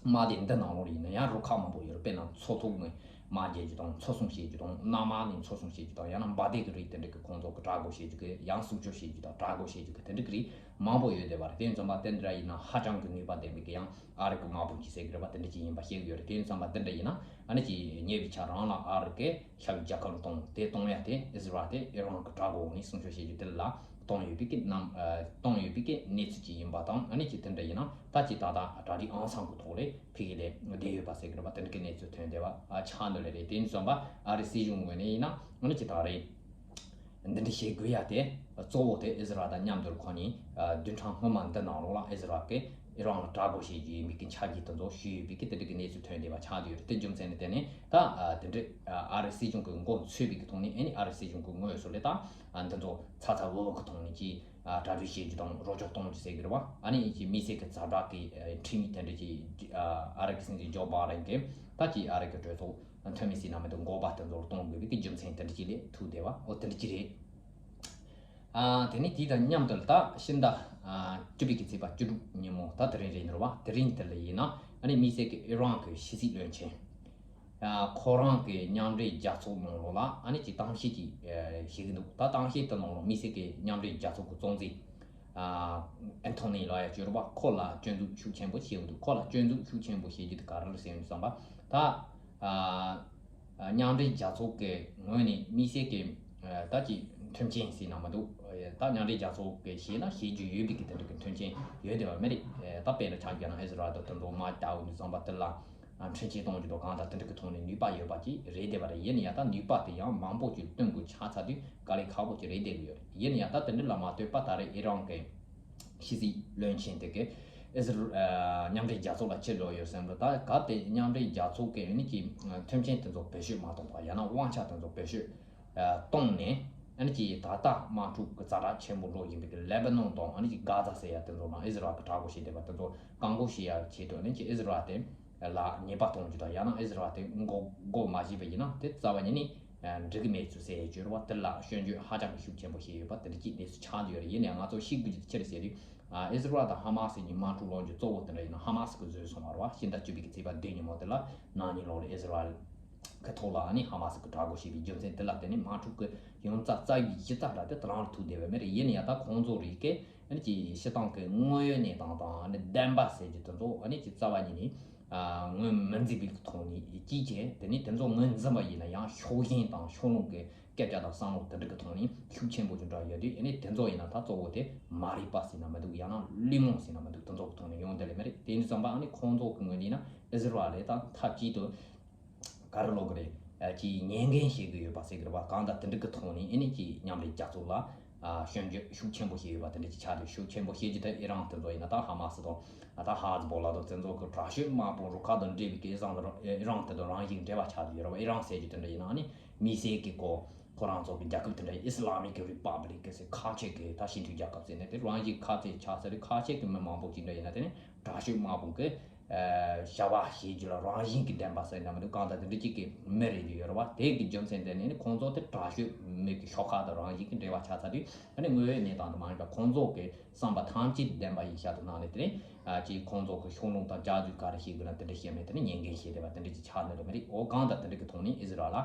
དམག་སྡེ་འདི་ནང་ལོགས་ལ་ཡིན་ན་ཡང་རུ་ཁག་མང་པོ་ཡོད་རེད། དཔེར་ན་མཚོ་ཐོག་ནས་དམག་རྒྱག་རྒྱུ་དང་། མཚོ་སྲུང་བྱེད་རྒྱུ་དང་། གནམ་དམག་ནས་མཚོ་སྲུང་བྱེད་རྒྱུ་དང་། ཡང་ན་འབར་མདེལ་གྱི་རིགས་དེ་འདྲ་གི་ཁོང་ཚོ་གི་དྲག་རྒོལ་བྱེད་རྒྱུ་གི་ཡང་སྲུང་སྐྱོབ་བྱེད་རྒྱུ་དང་། དྲག་རྒོལ་བྱེད་རྒྱུ་གི་དེ་འདྲ་གི་རིགས་མང་པོ་ཡོད་བསྡད་པ་རེད། དེ་ཡིན་ཙང་མ་དེ་འདྲ་ཡིན་ན་ཧ་ཅང་གི་ནུས་པ་ལྡན་པའི་གི་ཡང་ཨ་རི་གི་དམག་དཔུང་གི་ཟེར་གི་རེད་བ། དེ་འདྲ་ཅིག་ཡིན་པ་ཤེས་གི་ཡོད་རེད། དེ་ཡིན་ཙང་མ་དེ་འདྲ་ཡིན་ན་ཨ་ནི་ཅིག་ཉེ་བའི་ཆར་རང་ལ་ཨ་རི་གི་ཤར་ཡུལ་རྒྱལ་ཁབ་ལ་གཏོང་། དེ་གཏོང་ཡ་དེ་ཨི་ཟི་རལ་དེ་ཨི་རན་གི་དྲག་རྒོལ་འོག་ནས་སྲུང་སྐྱོབ་བྱེད་རྒྱུ་དེ་ལ་གཏོང་ཡོད་པའི་གི་རྣམ་ཨ་གཏོང་ཡོད་པའི་གི་གནས་ཚུལ་ཅིག་ཡིན་པ་དང་། ཨ་ནི་ཅིག་དེ་འདྲ་ཡིན་ན་ད་ཅིག་ད་ལྟ་གྲ་སྒྲིག་ཨང་སང་གི་ཐོག་ལ་ཕ་གི་ལ་བསྡད་ཡོད་པ་ཟེར་གི་རེད་བ། དེ་འདྲ་གི་གནས་ཚུལ་ཐོན་བསྡད་པ་ཨ་ཆགས་འདུག་ལེ་རེད། དེ་ཡིན་ཙང་པ་ཨ་རི་སྲིད་གཞུང་ངོས་ནས་ཡིན་ན་ཨ་ནི་ཅིག་ད་རེས་འདི་འདྲ་བྱེད་དགོས་ཡ་དེ་གཙོ་བོ་དེ་ཨི་ཟི་རལ་དང་མཉམ་དུ་ཁོ་གཉིས་བདུན་ཕྲག་སྔོན་མ་འདི་ནང་ལོགས་ལ་ཨི་ཟི་རལ་གྱིས་ཨི་རན་ལ་དྲག་རྒོལ་བྱེད་རྒྱུ་ཡིན་པའི་གི་འཆར་གཞི་དེ་ཚོ་ཞུས་ཡོད་པའི་གི་དེ་འདྲ་གི་གནས་ཚུལ་ཐོན་བསྡད་པ་ཆགས་བསྡད་ཡོད་རེད། དེ་རྒྱུ་མཚན་ནི་དེ་ནི་ད་དེ་འདྲ་ཨ་རི་སྲིད་གཞུང་གི་མགོ་འཚོས་པའི་གི་ཐོག་ནས། ཨ་ནི་ཨ་རི་སྲིད་གཞུང་གི་ངོས་སུ་ལས་ད་འདི་ཚོ་ཚ་ཚ་འུར་འུར་གི་ཐོག་ནས་ཀྱི་གྲ་སྒྲིག་བྱེད་རྒྱུ་དང་རོགས་སྐྱོར་གཏོང་རྒྱུ་ཟེར་གི་རེད་བ། ཨ་ནི་ཀྱི་དམིགས་བསལ་གི་ཛ་དྲག་གི་ཁྲིམས་མི་དེ་འདྲ་ཀྱི་ཨ་རི་གི་སྲིད་འཛིན་ཇོ་བྷ་རན་གྱིས་ད་ཀྱི་ཨ་རི་གི་གྲོས་ཚོགས་འཐུས་མི་ཟེར་ན་མི་འདུག་འགོ་པ་དེ་ཚོར་གཏོང་དགོས་པའི་གི་རྒྱུ་མཚན་དེ་འདྲ་ཅིག་ལས་ཐུག་བསྡད་པ། འོ་དེ་འདྲ་ཅིག་རེད། ཨ་དེ་ནས་དེ་དང་མཉམ་དུ་ད་ཕྱི་ཟླ་ཨ་བཅུ་པའི་གི་ཚེས་པ་བཅུ་དྲུག་ཉིན་མོ་ད་དེ་རིང་རེད་འདུག་བ། དེ་རིང་དེ་ལ་ཡིན་ན་ཨ་ནི་དམིགས་བསལ་གི་ཨི་རན་གི་ཕྱི་སྲིད་བློན་ཆེན་ཨ་ཁོ་རང་གི་མཉམ་འབྲེལ་རྒྱལ་ཚོགས་ནང་ལོགས་ལ་ཨ་ནི་ཅིག་གཏམ་བཤད་ཅིག་ཨ་བྱེད་གི་འདུག་ད་གཏམ་བཤད་དེ་ནང་ལོགས་དམིགས་བསལ་གི་མཉམ་འབྲེལ་རྒྱལ་ཚོགས་གི་གཙོ་འཛིན་ཨ་ཨན་ཐོ་ནི་ལབ་ཡ་ཅིག་ཡོད་རེད་བ། ཁོ་ལ་སྐྱོན་འཛུགས་ཤུགས་ཆེན་པོ་བྱས་ཡོང་འདུག་ཁོ་ལ་སྐྱོན་འཛུགས་ཤུགས་ཆེན་པོ་བྱེད་རྒྱུ་དེ་ག་རེ་རེད་ཟེར་ཡོང་དུས་ཙམ་པ། ད་ཨ་མཉམ་འབྲེལ་རྒྱལ་ཚོགས་ཀྱི་ངོས་ནས་དམིགས་བསལ་གྱི་ཨ་ད་ཅིག་མཐུན་རྐྱེན་ཟེར་ན་མི་འདུག་ད་མཉམ་འབྲེལ་རྒྱལ་ཚོགས་ཀྱི་བྱས་ན་བྱེད་རྒྱུ་ཡོད་པའི་གི་དེ་འདྲ་གི་མཐུན་རྐྱེན་ཡོད་བསྡད་པ་མ་རེད། ད་དཔེར་ན་ཆ་བཞག་ན་ཨི་ཟི་རལ་དང་དེ་ཚོ་དམག་རྒྱག་ཡོང་དུས་ཙམ་པ་དེ་ལ་ འཕྲིན་ཆད་གཏོང་རྒྱུ་དང་གང་དང་དེ་འདྲ་གི་ཐོག་ནས་ནུས་པ་ཡོད་པ་ཅིག་རེད་བསྡད་པ་རེད། ཡིན་ན་ཡང་ད་ནུས་པ་དེ་ཡང་མང་པོ་ཅིག་སྟོན་དགོས་ཆགས་ཚར་དུས་དཀའ་ལས་ཁག་པོ་ཅིག་རེད་བསྡད་གི་ཡོད་རེད། ཡིན་ན་ཡང་ད་དེ་འདྲ་ལ་མ་ལྟོས་པ་ད་རེས་ཨི་རན་གི་ཕྱི་སྲིད་བློན་ཆེན་དེ་གིས་ཨི་ཟི་རལ་མཉམ་འབྲེལ་རྒྱལ་ཚོགས་ལ་ཕྱིར་ལོག་ཡོད་ཟེར་འདུག་ད་གལ་ཏེ་མཉམ་འབྲེལ་རྒྱལ་ཚོགས་ཀྱི་ཨ་ནི་ཀྱི་མཐུན་རྐྱེན་དེ་ཚོ་བེད་སྤྱོད་མ་གཏོང་བ་ཡང་ན་དབང་ཆ་དེ་ཚོ་བེད་སྤྱོད་གཏོང་ནས་ཨ་ནི་ཀྱི་ད་ལྟ་དམག་འཁྲུག་གི་ཛ་དྲག་ཆེན་པོ་འགྲོ་བཞིན་པའི་ལེ་བྷ་ནོན་དང་ཨ་ནི་ཀྱི་གྷ་ཛ་ཟེར་ཡ་དེ་ཚོ་ནང་ཨི་ཟི་རལ་གྱིས་དྲག་རྒོལ་བྱས་བསྡད་པ་དེ་ཚོ་བཀག་འགོག་བྱེད་ཡ་ཆེད་དུ་ཨ་ནི་ཀྱི་ཨི་ཟི་རལ་དེ་ལ་ཉེས་པ་གཏོང་རྒྱུ་དང་ཡང་ན་ཨི་ཟི་རལ་དེ་འགོག་འགོག་མ་བྱས་པ་ཡིན་ན་དེ་རྩ་བ་ཉིད་ནས་འགྲིག་གི་མེད་ཚུལ་ཟེར་ཡས་བརྗོད་རེད་བ། དེ་ལ་སྐྱོན་བརྗོད་ཧ་ཅང་གི་ཤུགས་ཆེན་པོ་བྱས་ཡོད་པ་དེ་འདྲ་ཅིག་གནས་ཚུལ་ཆགས་བསྡད་ཡོད་རེད། ཡིན་ནའང་ང་ཚོ་ཤེས་དགོས་རྒྱུ་དེ་ཅི་རེད་ཟེར་དུས་ཨི་ཟི་རལ་དང་ཧ་མ་སི་གཉིས་དམག་འཁྲུག་སློང་རྒྱུ་གཙོ་བོ་དེ་འདྲ་ཡིན་ན་ཧ་མ་སི་གིས་བཟོས་སོང་བ་རེད་བ། ཕྱི་ཟླ་བཅུ་པའི་གི་ཚེས་པ་བདུན་ཉིན་མོ་དེ་ལ་ནང་ཉིན་ལོག་ལ་ཨི་ཟི་རལ་གི་ཐོག་ལ་ཨ་ནི་ཧ་མ་སི་གིས་དྲག་རྒོལ་བྱས་པའི་རྒྱུ་མཚན་དེ་ལ་བརྟེན་ནས་དམག་འཁྲུག་གི་ཡོང་རྩ་རྩ་བའི་གཞི་རྩ་འདྲ་དེ་དེ་རང་ལ་ཐུག་བསྡད་པ་མ་རེད། ཡིན་ན་ཡང་ད་ཁོང་ཚོ་རིགས་ཀས་ཨ་ནི་ཀྱི་སྤྱི་བཏང་གི་དངོས་ཡོད་གནས་སྟངས་དང་ཨ་ནི་བདེན་པ་ཟེར་རྒྱུ་དེ་ཚོ་ཨ་ནི་ཀྱི་རྩ་བ་ཉིད་ནས་ཨ་ངོས་མི་འཛིན་པའི་ཐོག་ནས་ཅིས་བྱས་དེ་ནས་དེ་ཚོ་ངོས་འཛིན་པ་ཡིན་ན་ཡང་ཕྱོགས་ཞེན་དང་ཕྱོགས་ལྷུང་གི་སྐད་ཆ་དང་བསམ་བློ་དེ་འདྲ་གི་ཐོག་ནས་ཤུགས་ཆེན་པོ་ཅིག་འདྲ་ཡོད་དུས་ཨ་ནི་དེ་ཚོ་ཡིན་ན་ད་གཙོ་བོ་དེ་མ་རིག་པ་ཟེར་ན་མི་འདུག་ཡང་ན་བླུན་རྨོངས་ཟེར་ན་མི་འདུག་དེ་ཚོ་གི་ཐོག་ནས་ཡོང་བསྡད་ལེ་མ་རེད། དེ་ཡིན་དུས་ཙམ་པ་ཨ་ནི་ཁོང་ཚོ་གི་ངོས་ནས་ན་ཨི་ཟི་རལ་ལ་ད་མཐའ་གཅིག་ཏུ་ག་རེ་ལབ་དགོས་རེད། ཨ་ཅིག་ཉེས་འགན་བཞེས་གི་ཡོད་པ་ཟེར་གི་རེད་བ། གང་ལྟར་དེ་འདྲ་གི་ཐོག་ནས་ཨ་ནི་ཅིག་མཉམ་འབྲེལ་རྒྱལ་ཚོགས་ལ་ཨ་སྐྱོན་བརྗོད་ཤུགས་ཆེན་པོ་བྱས་ཡོད་པ་དེ་འདྲ་ཅིག་ཆགས་འདུག་ཤུགས་ཆེན་པོ་བྱེད་རྒྱུ་དེ་ཨི་རན་དེ་ཚོ་ཡིན་ན་ད་ཧ་མ་སི་དང་ཨ་ད་ཧ་ཛི་བོ་ལ་དང་དེ་ཚོ་གི་དྲག་ཤོས་དམག་དཔུང་རུ་ཁག་དང་འབྲེལ་བའི་སྐད་བཟང་དུ་ཨི་རན་དེ་དང་རང་བཞིན་འབྲེལ་བ་ཆགས་འདུག་ཡོད་རེད་བ། ཨི་རན་ཟེར་རྒྱུ་དེ་འདྲ་ཡིན་ན་ཨ་ནི་དམིགས་བསལ་གི་ཁོ་ཁོ་རང་ཚོ་གི་རྒྱལ་ཁབ་དེ་འདྲ་ཨི་སི་ལ་མིག་རི་པབ་ལིག་གི་ཟེར་ཁ་ཆེ་གི་ད་སྤྱི་མཐུན་རྒྱལ་ཁབ་ཟེར་ནས་དེ་རང་བཞིན་ཁ་ཆེ་ཆགས་ཟེར་ཁ་ཆེ་གི་མི་མང་པོ་ཅིག་འདྲ་ཡིན་ན་དེ་ནི་དྲག་ཤོས་དམག་དཔུང་གི་བྱ་བ་བྱེད་རྒྱུ་ལ་རང་བཞིན་གྱི་བདེན་པ་ཟེར་ན་མི་འདུག་གང་ལྟར་དེ་འདྲ་གཅིག་གི་མི་རེད་ཀྱི་ཡོད་རེད་བ། དེ་གི་རྒྱུ་མཚན་དེ་ནི་ཁོང་ཚོ་དེ་དྲག་ཤོས་མི་གི་ཤོག་ཁག་དང་རང་བཞིན་གྱི་འབྲེལ་བ་ཆགས་ཚར་དུས་ཨ་ནི་དངོས་ཡོད་གནས་སྟངས་དུ་མ་ཡིན་པ་ཁོང་ཚོ་གི་བསམ་པ་ཐམས་ཅད་བདེན་པ་ཡིན་ཤག་ཏུ་ནང་ནས་དེ་ནི་ཅིག་ཁོང་ཚོ་གི་ཤུགས་སྣོན་དང་བཅའ་སྡོད་ག་རེ་བྱེད་དགོས་ན་དེ་འདྲ་བཤད་མེད། དེ་ནི་ཉེས་འགན་བཞེས་བསྡད་པ་དེ་འདྲ་ཅིག་ཆགས་ནི་རེད་མ་རེད། འོ་གང་ལྟར་དེ་འདྲ་གི་ཐོག་ནས་ཨི་ཟི་རལ་ལ་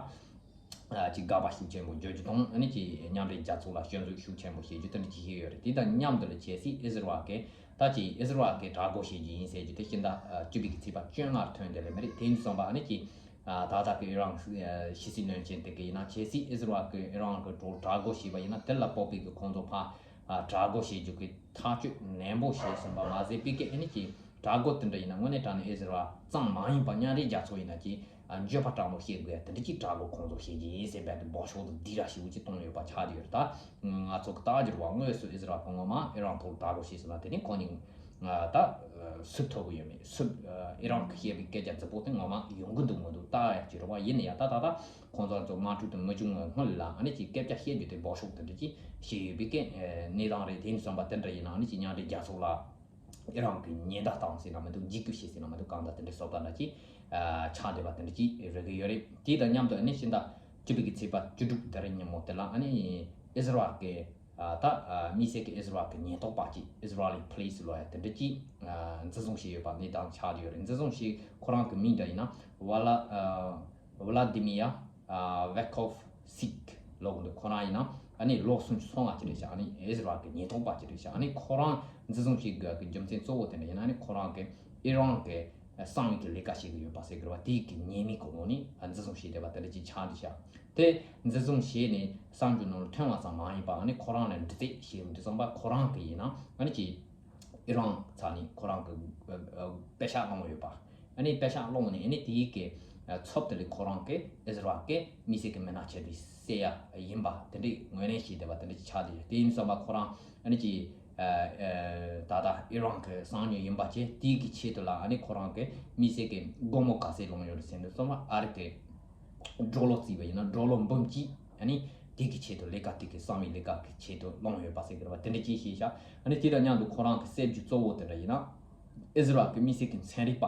ཅིག་དགག་པ་ཤུགས་ཆེན་པོ་བརྗོད་རྒྱུ་དང་ཨ་ནི་ཅིག་མཉམ་འབྲེལ་རྒྱལ་ཚོགས་ལ་སྐྱོན་འཛུགས་ཤུགས་ཆེན་པོ་བྱེད་རྒྱུ་དེ་འདྲ་ཅིག་བྱས་ཡོད་རེད། དེ་དང་མཉམ་དུ་ལ་གལ་སྲིད་ཨི་ཟི་རལ་གི་ད་ཅིག་ཨི་ཟི་རལ་གི་དྲག་རྒོལ་བྱེད་རྒྱུ་ཡིན་ཟེར་རྒྱུ་དེ་ཕྱི་ཟླ་བཅུ་པའི་གི་ཚེས་པ་བཅོ་ལྔར་ཐོན་བསྡད་ལེ་མ་རེད། དེ་ཡིན་དུས་ཙམ་པ་ཨ་ནི་ཅིག་ད་ལྟ་གི་ཨི་རན་ཕྱི་སྲིད་བློན་ཆེན་དེ་གི་ཡིན་ན་གལ་སྲིད་ཨི་ཟི་རལ་གི་ཨི་རན་གི་དྲག་རྒོལ་བྱས་པ་ཡིན་ན་དེ་ལ་དཔག་པའི་གི་ཁོང་ཚོ་ཕར་དྲག་རྒོལ་བྱེད་རྒྱུ་གི་ཐག་གཅོད་ནན་པོ་བྱས་ཟིན་པ་མ་ཟད་པའི་གི་ཨ་ནི་ཅིག་དྲག་རྒོལ་དེ་འདྲ་ཡིན་ན་དངོས་གནས་དྲང་གནས་ཨི་ཟི་རལ་ཙམ་མ་ཡིན་པ་མཉམ་འབྲེལ་རྒྱལ་ཚོགས་ཡིན་ན་ཅིག་འགྱོད་པ་དྲག་མོ་བྱེད་དགོས་ཡ་དེ་འདྲ་ཅིག་དྲག་རྒོལ་ཁོང་ཚོ་བྱེད་ཀྱི་ཡིན་ཟེར་བས་དེ་འབོད་ཤོག་དང་སྡིགས་ར་ཞེ་པོ་ཅིག་བཏང་ཡོད་པ་ཆགས་བསྡད་ཡོད་རེད། ད་ང་ཚོ་གི་ལྟ་རྒྱུ་རེད་བ། དངོས་སུ་ཨི་ཟི་རལ་གི་ངོ་མ་ཨི་རན་ཐོག་དྲག་རྒོལ་བྱས་ཟིན་ན་དེ་ནི་ཁོང་གཉིས་ད་སུབ་ཐུབ་ཀྱི་ཡོད་མེད་སུབ་ཨི་རན་གི་བཤད་པའི་སྐད་ཆ་རྫིག་པོ་དེ་ངོ་མ་ཡོང་གི་འདུག་མི་འདུག་ལྟ་ཡ་ཅིག་རེད་བ། ཡིན་ན་ཡང་ད་ད་ད་ཁོང་ཚོ་ཚོ་དམག་འཁྲུག་དེ་མི་བྱུང་བའི་སྔོན་ལ་ཨ་ནི་ཅིག་སྐད་ཆ་བཤད་རྒྱུ་དེ་འབོད་ཤོག་དེ་འདྲ་ཅིག་བྱས་ཡོད་པའི་སྐད་གནས་སྟངས་རེད། དེ་ཡིན་དུས་ཙམ་པ་དེ་འདྲ་ཡིན་ན་ཨ་ནི་ཅིག་མཉམ་འབྲེལ་རྒྱལ་ཚོགས་ལ་ཨི་རན་གྱི་ཉེན་བརྡ་བཏང་ཟེར་ན་མི་འདུག་འཇིགས་སྐུལ་བྱས་ཟེར་ན་མི་འདུག་གང་ལྟར་དེ་འདྲའི་བཟོ་ལྟ་འདྲ་ཅིག་ཆགས་བསྡད་པ་དེ་འདྲ་ཅིག་རེད་ཀྱི་ཡོད་རེད། དེ་དང་མཉམ་དུ་ཨ་ནི་ཕྱི་ཟླ་བཅུ་པའི་གི་ཚེས་པ་བཅུ་དྲུག་དེ་རིང་ཉིན་མོ་དེ་ལ་ཨ་ནི་ཨི་ཟི་རལ་གྱི་ད་དམིགས་བསལ་གྱི་ཨི་ཟི་རལ་གྱི་ཉེན་རྟོག་པ་ཅིག་ཨི་ཟི་རལ་པུ་ལི་སི་ལབ་ཡ་དེ་འདྲ་ཅིག་འཛིན་བཟུང་བྱས་ཡོད་པ་གནས་སྟངས་ཆགས་བསྡད་ཡོད་རེད། འཛིན་བཟུང་བྱས་ཁོ་རང་གི་མིང་འདྲ་ཡིན་ན་ཝ་ལ་ཝ་ལ་དི་མི་ཡ་ཝེ་ཁོབ་སིག་ལབ་གི་འདུག་ཁོ་རང་ཡིན་ན་ཨ་ནི་ལོ་སུམ་ཅུ་སོ་ལྔ་ཅིག་རེད་ཤག་ཨ་ནི་ཨི་ཟི་རལ་གྱི་ཉེན་རྟོག་པ་ཅིག་རེད་ཤག་ཨ་ནི་ཁོ་རང་འཛིན་བཟུང་བྱེད་དགོས་ཀྱི་རྒྱུ་མཚན་གཙོ་བོ་དེ་འདྲ་ཡིན་ན་ཨ་ནི་ཁོ་རང་གི་ཨི་རན་གྱི་གསང་བའི་གི་ལས་ཀ་བྱེད་ཀྱི་ཡོད་པ་ཟེར་གི་རེད་བ། དེའི་གི་ཉེས་མིང་གི་ངོས་ནས་འཛིན་བཟུང་བྱས་བསྡད་པ་དེ་འདྲ་ཅིག་ཆགས་འདུག་ཤག་དེ་འཛིན་བཟུང་བྱས་ནས་གསང་སྤྱོད་ནང་ལ་ཐོན་པ་ཙམ་མ་ཡིན་པ་ཨ་ནི་ཁོ་རང་ལ་འདྲི་རྩད་བྱས་ཡོང་དུས་ཙམ་པ་ཁོ་རང་གི་ཡིན་ན་ཨ་ནི་ཅིག་ཨི་རན་ཚ་ནི་ཁོ་རང་གི་པད་ཤག་བླངས་ཡོད་པ། ཨ་ནི་པད་ཤག་སློང་ནས་ཨ་ནི་དེའི་གི་ཚབ་དེ་ལས་ཁོ་རང་གི་ཨི་ཟི་རལ་གི་དམིགས་བསལ་གི་མི་སྣ་ཆེ་དེ་བསད་ཡ་ཡིན་པ་དེ་འདྲའི་ངོས་ལེན་བྱས་བསྡད་པ་དེ་འདྲ་ཅིག་ཆགས་བསྡད་ཡོད། དེ་ཡིན་ཙམ་པ་ཁོ་རང་ཨ་ནི་ཅིག་ད་ལྟ་ཨི་རན་གི་གསང་ཉུལ་ཡིན་པ་བྱས་དེའི་གི་ཆེད་དུ་ལ་ཨ་ནི་ཁོ་རང་གི་དམིགས་བསལ་གི་སྒོར་མོ་ག་ཚད་སློང་ཡོད་རེད་ཟེར་དུས་ཙམ་པ་ཨ་རི་གི་ཌོ་ལར་བརྩིས་པ་ཡིན་ན་ཌོ་ལར་འབུམ་གཅིག་ཨ་ནི་དེ་གི་ཆེད་དུ་ལས་ཀ་དེ་གི་གསང་བའི་ལས་ཀ་གི་ཆེད་དུ་སློང་ཡོད་པ་ཟེར་གི་རེད་བ། དེ་འདྲ་ཅིག་བཤད་ཤག་ཨ་ནི་དེ་དང་མཉམ་དུ་ཁོ་རང་གི་བསད་རྒྱུ་གཙོ་བོ་དེ་འདྲ་ཡིན་ན་ཨི་ཟི་རལ་གི་དམིགས་བསལ་གི་ཚན་རིག་པ་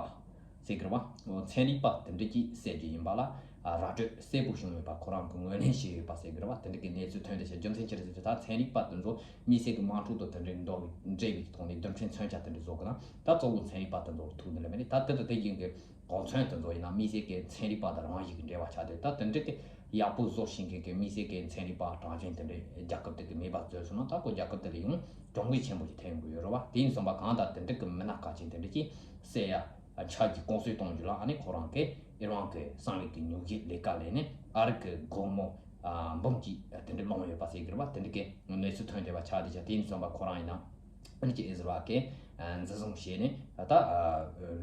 ཟེར་གི་རེད་བ། ཚན་རིག་པ་དེ་འདྲ་ཅིག་བསད་རྒྱུ་ཡིན་པ་ལ་ར་སྤྲོད་གསལ་པོ་བྱུང་ཡོད་པ་ཁོ་རང་གི་ངོས་ལེན་བྱས་ཡོད་པ་ཟེར་གི་རེད་བ། དེ་འདྲ་གི་གནས་ཚུལ་ཐོན་བསྡད་ཤག་རྒྱུ་མཚན་ཅི་རེད་ཟེར་དུས་ད་ཚན་རིག་པ་དེ་ཚོ་དམིགས་བསལ་གི་དམག་འཁྲུག་དང་དེ་འདྲའི་འབྲེལ་བའི་ཐོག་ནས་རྡུལ་ཕྲན་མཚོན་ཆ་དེ་འདྲ་བཟོ་གི་ན་ད་གཙོ་བོ་ཚན་རིག་པ་དེ་ཚོ་ཐུག་འདི་ལ་མེད་ནི་ད་དེ་དང་དེ་བཞིན་གི་གོ་མཚོན་དེ་ཚོ་ཡིན་ན་དམིགས་བསལ་གྱི་ཚན་རིག་པ་དང་རང་བཞིན་གྱི་འབྲེལ་བ་ཆགས་ཏེ་ད་དེ་འདྲ་གི་ཡག་པོ་བཟོ་བཞིན་མཁན་གྱི་དམིགས་བསལ་གྱི་ཚན་རིག་པ་གྲངས་ཅན་དེ་འདྲ་རྒྱལ་ཁབ་དེ་གི་མེད་པ་བཟོས་སོང་ན་ད་ཁོ་རྒྱལ་ཁབ་དེ་ལ་ཡང་གྱོང་གུད་ཆེན་པོ་ཞིག་ཐེབས་ཡོང་གི་ཡོད་རེད་བ། དེ་ཡིན་སོང་པ་གང་ལྟར་དེ་འདྲ་གི་མི་སྣ་གལ་ཆེན་དེ་འདྲ་གྱིས་བསད་ཡ་ཆགས་ཀྱི་ལྐོག་གསོད་གཏོང་རྒྱུ་ལ་ཨ་ནི་ཁོ་རང་གི་ཨི་རན་གྱི་གསང་བའི་གི་ཉོ་གཞི་ལས་ཀ་ལས་ནས་ཨ་རི་གི་སྒོར་མོ་འབུམ་གཅིག་དེ་འདྲ་སློང་ཡོད་པ་ཟེར་གི་རེད་བ། དེ་འདྲ་གི་གནས་ཚུལ་ཐོན་བསྡད་པ་ཆགས་བསྡད་ཤག་དེ་ཡིན་སོང་པ་ཁོ་རང་ཡིན་ན། ཨ་ནི་ཅིག་ཨི་ཟི་རལ་གྱིས་འཛིན་བཟུང་བྱས་ནས་ད་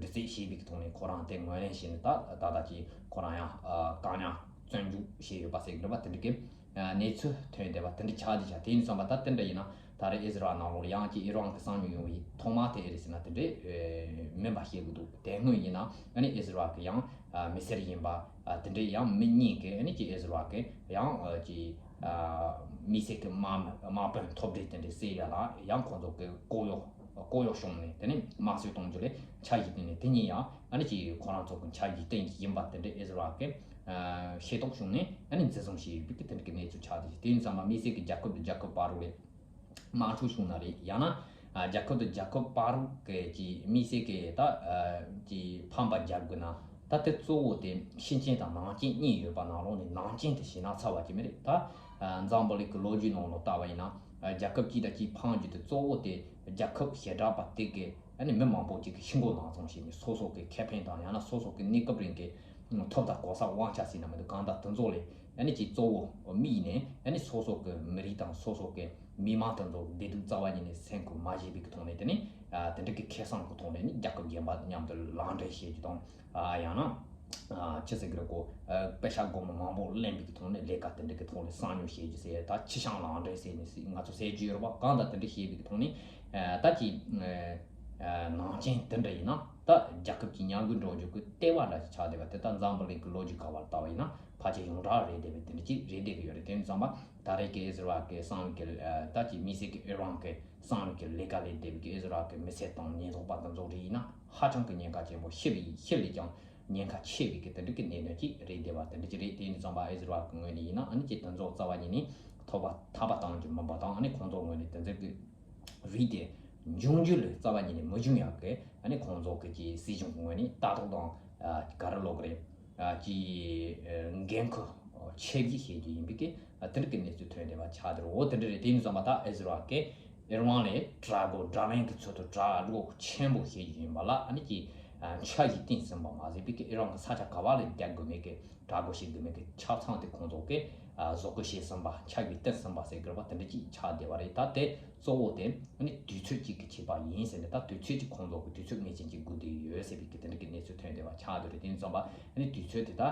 འདྲི་རྩད་བྱས་པའི་ཐོག་ནས་ཁོ་རང་དེ་ངོས་ལེན་བྱས་ནས་ད་ད་ལྟ་ཅིག་ཁོ་རང་ཡང་བཀག་ཉར་བཙོན་འཇུག་བྱས་ཡོད་པ་ཟེར་གྱི་རེད་པ། དེ་འདྲ་གི་གནས་ཚུལ་ཐོན་བསྡད་པ་དེ་འདྲ་ཆགས་བསྡད་ཤག་དེ་ཡིན་ཙང་པ་ད་དེ་འདྲ་ཡིན་ན་ད་རེས་ཨི་ཟི་རལ་ནང་ལོགས་ལ་ཡང་ཅིག་ཨི་རན་གྱི་གསང་མྱུལ་ཡོང་བའི་ཐོག་མ་དེ་ཨེ་རེད་ཟེར་ན་དེ་འདྲ་མིན་པ་ཤེས་ཀྱི་འདུག་དེ་སྔོན་ཡིན་ན་ཨ་ནི་ཨི་ཟི་རལ་གྱི་ཡང་མི་སེར་ཡིན་པ་དེ་འདྲ་ཡང་མི་གཉིས་ཀྱིས་ཨ་ནི་ཅིག་ཨི་ཟི་རལ་གྱི་ཡང་ཅིག་དམིགས་བསལ་གྱི་དམག་དམག་དཔོན་ཐོབ་འདྲི་དེ་འདྲ་བསད་ཡ་ལ་ཡང་ཁོང་ཚོ་གི་ལྐོག་གཡོ་ལྐོག་གཡོ་བྱུང་ནས་དེ་ནས་དམར་གསོད་གཏོང་རྒྱུ་ལས་འཆར་གཞི་བཏིང་ནས་དེ་གཉིས་ཡང་ཨ་ནི་ཅིག་ཁོ་རང་ཚོ་གི་འཆར་གཞི་བཏིང་གི་ཡིན་པ་དེ་འདྲ་ཨི་ཟི་རལ་གྱི་ཤེས་རྟོགས་བྱུང་ནས་ཨ་ནི་འཛིན་བཟུང་བྱས་ཡོད་པའི་དེ་འདྲ་གི་གནས་ཚུལ་ཆགས་བསྡད་ཤག་དེ་ཡིན་ཙང་མ་དམིགས་བསལ་གྱི་རྒྱལ་ཁབ་དང་རྒྱལ་ཁབ་བར་རུ་ལས་དམག་འཁྲུག་བྱུང་ན་རེད། ཡང་ན་རྒྱལ་ཁབ་དང་རྒྱལ་ཁབ་བར་རུ་གི་ཅིག་དམིགས་བསལ་གྱི་ད་ཅིག་ཕམ་པ་རྒྱག་དགོས་ན་ད་དེ་གཙོ་བོ་དེ་ཕྱི་རྐྱེན་དང་ནང་རྐྱེན་གཉིས་ཡོད་པ་ནང་ལོགས་ནས་ནང་རྐྱེན་དེ་ཞེད་སྣང་ཚ་བ་ཅིག་མ་རེད། ད་འཛམ་བུ་གླིང་གི་ལོ་རྒྱུས་ནང་ལ་བལྟས་པ་ཡིན་ན་རྒྱལ་ཁབ་གཅིག་དང་གཅིག་ཕམ་རྒྱུ་དེ་གཙོ་བོ་དེ་རྒྱལ་ཁབ་བྱེ་བྲག་པ་དེ་གི་ཨ་ནི་མི་མང་པོ་ཅིག་གི་ཤི་མགོ་ནག་ཚང་བྱས་ནས་སོ་སོ་གི་ཁེ་ཕན་དང་ཡང་ན་སོ་སོ་གི་གནས་སྐབས་རིང་གི་ཐོབ་ཐང་གོ་ས་དབང་ཆ་ཟེར་ན་མི་འདུག་གང་ལྟར་དེ་ཚོ་ལས་ཨ་ནི་ཅིག་གཙོ་བོ་དམིགས་ནས་ཨ་ནི་སོ་སོ་གི་མི་རིགས་དང་སོ་སོ་གི་མི་མང་དེ་ཚོ་བདེ་སྡུག་རྩ་བ་ཉིད་ནས་སེམས་ཁུར་མ་བྱས་པའི་གི་ཐོག་ནས་དེ་ནི་དེ་འདྲ་གི་ཁེ་བཟང་གི་ཐོག་ནས་ནི་རྒྱལ་ཁབ་གཞན་པ་མཉམ་དུ་ལག་འབྲེལ་བྱེད་རྒྱུ་དང་ཡང་ན་ཅི་ཟེར་གི་རེད་གོ། པེ་ཤ་སྒོར་མོ་མང་པོ་ལེན་པའི་གི་ཐོག་ནས་ལས་ཀ་དེ་འདྲ་གི་ཐོག་ནས་གསང་མྱུལ་བྱེད་རྒྱུ་ཟེར། ད་ཕྱི་ཤང་ལག་འབྲེལ་ཟེར་ནས་ང་ཚོ་ཟེར་རྒྱུ་ཡོད་རེད་པ། གང་ལྟར་དེ་འདྲ་བྱེད་པའི་གི་ཐོག་ནས་ད་ཅི་ནང་ཆེན་དེ་འདྲ་ཡིན་ན་ད་རྒྱལ་ཁབ་ཀྱི་ཉམས་རྒུད་འགྲོ་རྒྱུ་གི་ལྟེ་བ་འདྲ་ཞིག་ཆགས་བསྡད་པ་དེ་ད་འཛམ་བུ་གླིང་གི་ལོ་རྒྱུས་སྐབས་ལ་ལྟ་བ་ཡིན་ན་ཕལ་ཆེར་ཡོངས་གྲགས་རེད་བསྡད་པའི་དེ་འདྲ་ཅིག་རེད་བསྡད་ཀྱི་ཡོད་རེད། དེ་ཡིན་ཙང་པ་ད་རེས་ཀྱི་ཨི་ཟི་རལ་གྱི་གསང་བའི་གི་ད་ཅི་དམིགས་བསལ་གྱི་ཨི་རན་གྱི་གསང་བའི་གི་ལས་ཀ་ལས་བསྡད་པའི་གི་ཨི་ཟི་རལ་གྱི་མི་སེར་དང་ཉེན་རྟོག་པ་དང་ཚོགས་སྒྲིག་ཡིན་ན་ཧ་ཅང་གི་ཉེན་ཁ་ཆེན་པོ་ཤི་བའི་ཤི་ལས་ཀྱང་ཉེན་ཁ་ཆེ་བའི་གི་དེ་འདྲ་གི་གནད་དོན་ཅིག་རེད་བསྡད་པ་དེ་འདྲ་ཅིག་རེད། དེ་ཡིན་ཙང་པ་ཨི་ཟི་རལ་གྱི་ངོས་ནས་ཡིན་ན་ཨ་ནི་ཅིག་དེ་ཚོ་རྩ་བ་ཉིད་ནས་ཐོབ་པ་ཐར་པ་གཏོང་རྒྱུ་མིན་པ་དང་ཨ་ནི་ཁོང་ཚོ་ངོས་ནས་དེ་ཚོ་གི་རིགས་དེ་འབྱུང་རྒྱུ་ལས་རྩ་བ་ཉིད་ནས་མི་འབྱུང་ཡག་གི་ཨ་ནི་ཁོང་ཚོ་གི་ཅིག་སྲིད་གཞུང་གི་ངོས་ནས་ལྟ་རྟོག་དང་ག་རེ་ལབ་དགོས་རེད། ཀྱི་འགན་ཁུར་ཆེ་བཞེས་བྱེད་རྒྱུ་ཡིན་པའི་གི་དེ་འདྲ་གི་གནས་ཚུལ་ཐོན་བསྡད་པ་ཆགས་བསྡད་རེད། འོ་དེ་འདྲ་རེད། དེ་ཡིན་ཙང་མ་ད་ཨི་ཟི་རལ་གྱིས་ཨི་རན་ལ་དྲག་རྒོལ་དྲག་ལན་གྱི་ཚུལ་དུ་དྲག་རྒོལ་ཆེན་པོ་བྱེད་རྒྱུ་ཡིན་པ་ལ་ཨ་ནི་ཀྱི་འཆར་གཞི་བཏིང་ཟིན་པ་མ་ཟད་པའི་གི་ཨི་རན་གྱི་ས་ཆ་ག་བ་ལ་རྒྱག་དགོས་མེད་གི་དྲག་རྒོལ་བྱེད་དགོས་མེད་གི་ཆ་ཚང་དེ་ཁོང་ཚོ་གིས་བཟོ་བཀོད་བྱས་ཟིན་པ་འཆར་གཞི་བཏིང་ཟིན་པ་ཟེར་དགོས་པ་དེ་འདྲ་ཅིག་ཆགས་བསྡད་པ་རེད། ད་དེ་གཙོ་བོ་དེ་ཨ་ནི་དུས་ཚོད་ཅིག་གི་ཆད་པ་ཡིན་ཟེར་ནས་ད་དུས་ཚོད་ཅིག་ཁོང་ཚོ་གི་དུས་ཚོད་ངེས་ཅན་ཅིག་སྒུག་བསྡད་ཡོད་ཟེར་བའི་གི་དེ་འདྲ་གི་གནས་ཚུལ་ཐོན་བསྡད་པ་ཆགས་བསྡད་རེད། དེ་ཡིན་ཙང་པ་ཨ་ནི་དུས་ཚོད་དེ་ད་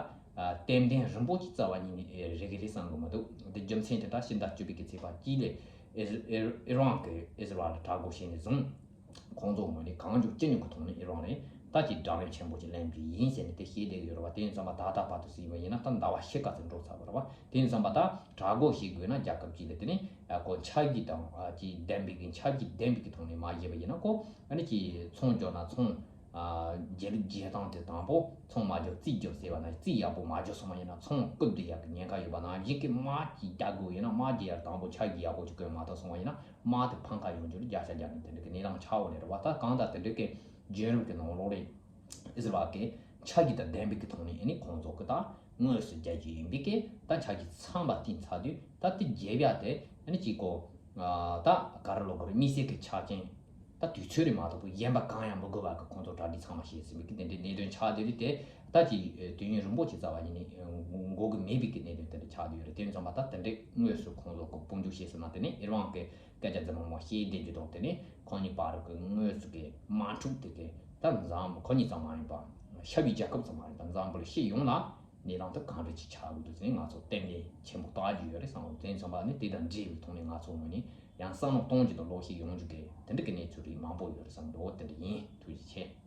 ཏན་ཏན་རིང་པོ་ཅིག་རྩ་བ་ཉིད་ནས་རེད་གི་རེད་བསམ་གི་མི་འདུག་དེ་རྒྱུ་མཚན་དེ་ད་ཕྱི་ཟླ་བཅུ་པའི་གི་ཚེས་པ་གཅིག་ལས་ཨི་ཨི་ཨི་རན་གི་ཨི་ཟི་རལ་ལ་དྲག་རྒོལ་བྱས་ནས་བཟུང་ཁོང་ཚོ་ངོས་ནས་གང་མགྱོགས་ཅི་མགྱོགས་གི་ཐོག་ནས་ཨི་རན་ལ་ད་ཅིག་དྲག་གནོན་ཆེན་པོ་ཅིག་ལེན་རྒྱུ་ཡིན་ཟེར་ནས་དེ་བཤད་བསྡད་ཀྱི་ཡོད་རེད་བ། དེ་ཡིན་ཙང་པ་ད་ལྟ་བར་དུ་ཟེར་བ་ཡིན་ན་ད་ཟླ་བ་ཕྱེད་ཀ་ཙམ་འགྲོ་ཚར་བ་རེད་བ། དེ་ཡིན་ཙང་པ་ད་དྲག་རྒོལ་བྱེད་དགོས་ན་རྒྱལ་ཁབ་གཅིག་ལ་དེ་ནས་ཨ་ཁོ་འཆར་གཞི་དང་ཨ་ཅིག་ལྡན་པའི་གི་འཆར་གཞི་ལྡན་པའི་གི་ཐོག་ནས་མ་བྱས་པ་ཡིན་ན་ཁོ་ཨ་ནི་ཅིག་ཚོང་རྒྱག་ན་ཚོང་ཨ་རྒྱལ་རྒྱལ་སྟངས་དེ་དང་པོ་ཚོང་མ་རྒྱག་རྩིས་རྒྱག་ཟེར་བ་ན་རྩིས་ཡག་པོ་མ་རྒྱག་སོང་བ་ཡིན་ན་ཚོང་རྐུབ་སྟེ་ཡག་གི་ཉེན་ཁ་ཡོད་པ་ནང་བཞིན་གི་དམག་ཅིག་རྒྱག་དགོས་ཡིན་ན་དམག་རྒྱག་ཡག་དང་པོ་འཆར་གཞི་ཡག་པོ་ཅིག་བཀོད་མ་ཐུབ་སོང་བ་ཡིན་ན་དམག་དེ་ཕམ་ཁ་ཡོང་རྒྱུ་རེད། བརྒྱ་ཆ་བརྒྱ་ནས་དེ་འདྲ་གི་གནས་སྟངས་ཆགས་ཡོད་ནི་རེད་བ། ད་གང་ལྟར་དེ་འདྲ་གི་བརྒྱུད་རིམ་གི་ནང་ལོགས་ལ་ཨི་ཟི་རལ་གྱིས་འཆར་གཞི་དང་ལྡན་པའི་གི་ཐོག་ནས་ཨ་ནི་ཁོང་ཚོ་གི་ད་དངོས་སུ་རྒྱག་རྒྱུ་ཡིན་པའི་གི་ད་འཆར་གཞི་ཚང་མ་བཏིང་ཚར་དུས་ད་དེ་རྒྱབ་ཡ་དེ་ཨ་ནི་གཅིག་གོ་ད་ག་རེ་ལབ་དགོས་རེད། དམིགས་བསལ་གི་ཆ་རྐྱེན་ད་དུས་ཚོད་རེད་མ་གཏོགས་གཞན་པ་གང་ཡང་མི་དགོས་པ་གི་ཁོང་ཚོ་གྲ་སྒྲིག་ཚང་མ་བྱས་ཟིན་པའི་གི་དེ་འདྲའི་གནད་དོན་ཆགས་བསྡད་རེད། དེ་ད་ཀྱི་དུས་ཡུན་རིང་པོ་ཅིག་རྩ་བ་ཉིད་ནས་འགོར་གི་མེད་པའི་གི་གནད་དོན་དེ་འདྲ་ཆགས་བསྡད་ཡོད་རེད། དེ་ཡིན་ཙང་མ་ད་དེ་འདྲའི་དངོས་སུ་ཁོང་ཚོ་གི་དཔུང་འཇུག་བྱས་ཟིན་ན་དེ་ནས་ཨི་རན་གི་སྐད་ཆ་འདི་མང་མང་བཤད་བསྡད་རྒྱུ་དང་དེ་ནས་ཁོང་གཉིས་བར་གྱི་དངོས་སུ་གི་དམག་འཁྲུག་དེ་གི་ད་འཛམ་ཁོ་གཉིས་ཙམ་མ་ཡིན་པ་ཤར་བའི་རྒྱལ་ཁབ་ཙམ་མ་ཡིན་པ་འཛམ་བུ་གླིང་སྤྱི་ཡོངས་ལ་གནས་སྟངས་དེ་གང་འདྲ་ཅིག་ཆགས་ཡོད་འདུག་ཟེར་ནས་ང་ཚོ་གཏན་ནས་ཆེན་པོ་བལྟ་རྒྱུ་ཡོད་རེད་བསམ། དེ་ཙམ་པ་ནི་དེ་དང་འབྲེལ་བའི་ཐོག་ནས་ང་ཚོ་ངོས་ནས་ཡང་བསམ་བློ་གཏོང་རྒྱུ་དང་བློ་ཤེས་ཡོང་རྒྱུ་གི་དེ་འདྲ་གི་གནས་ཚུལ་རིགས་མང་པོ་ཡོད་རེད་བསམ་འདུག་དེ་འདྲ་ཡིན། ཐུགས་རྗེ་ཆེ།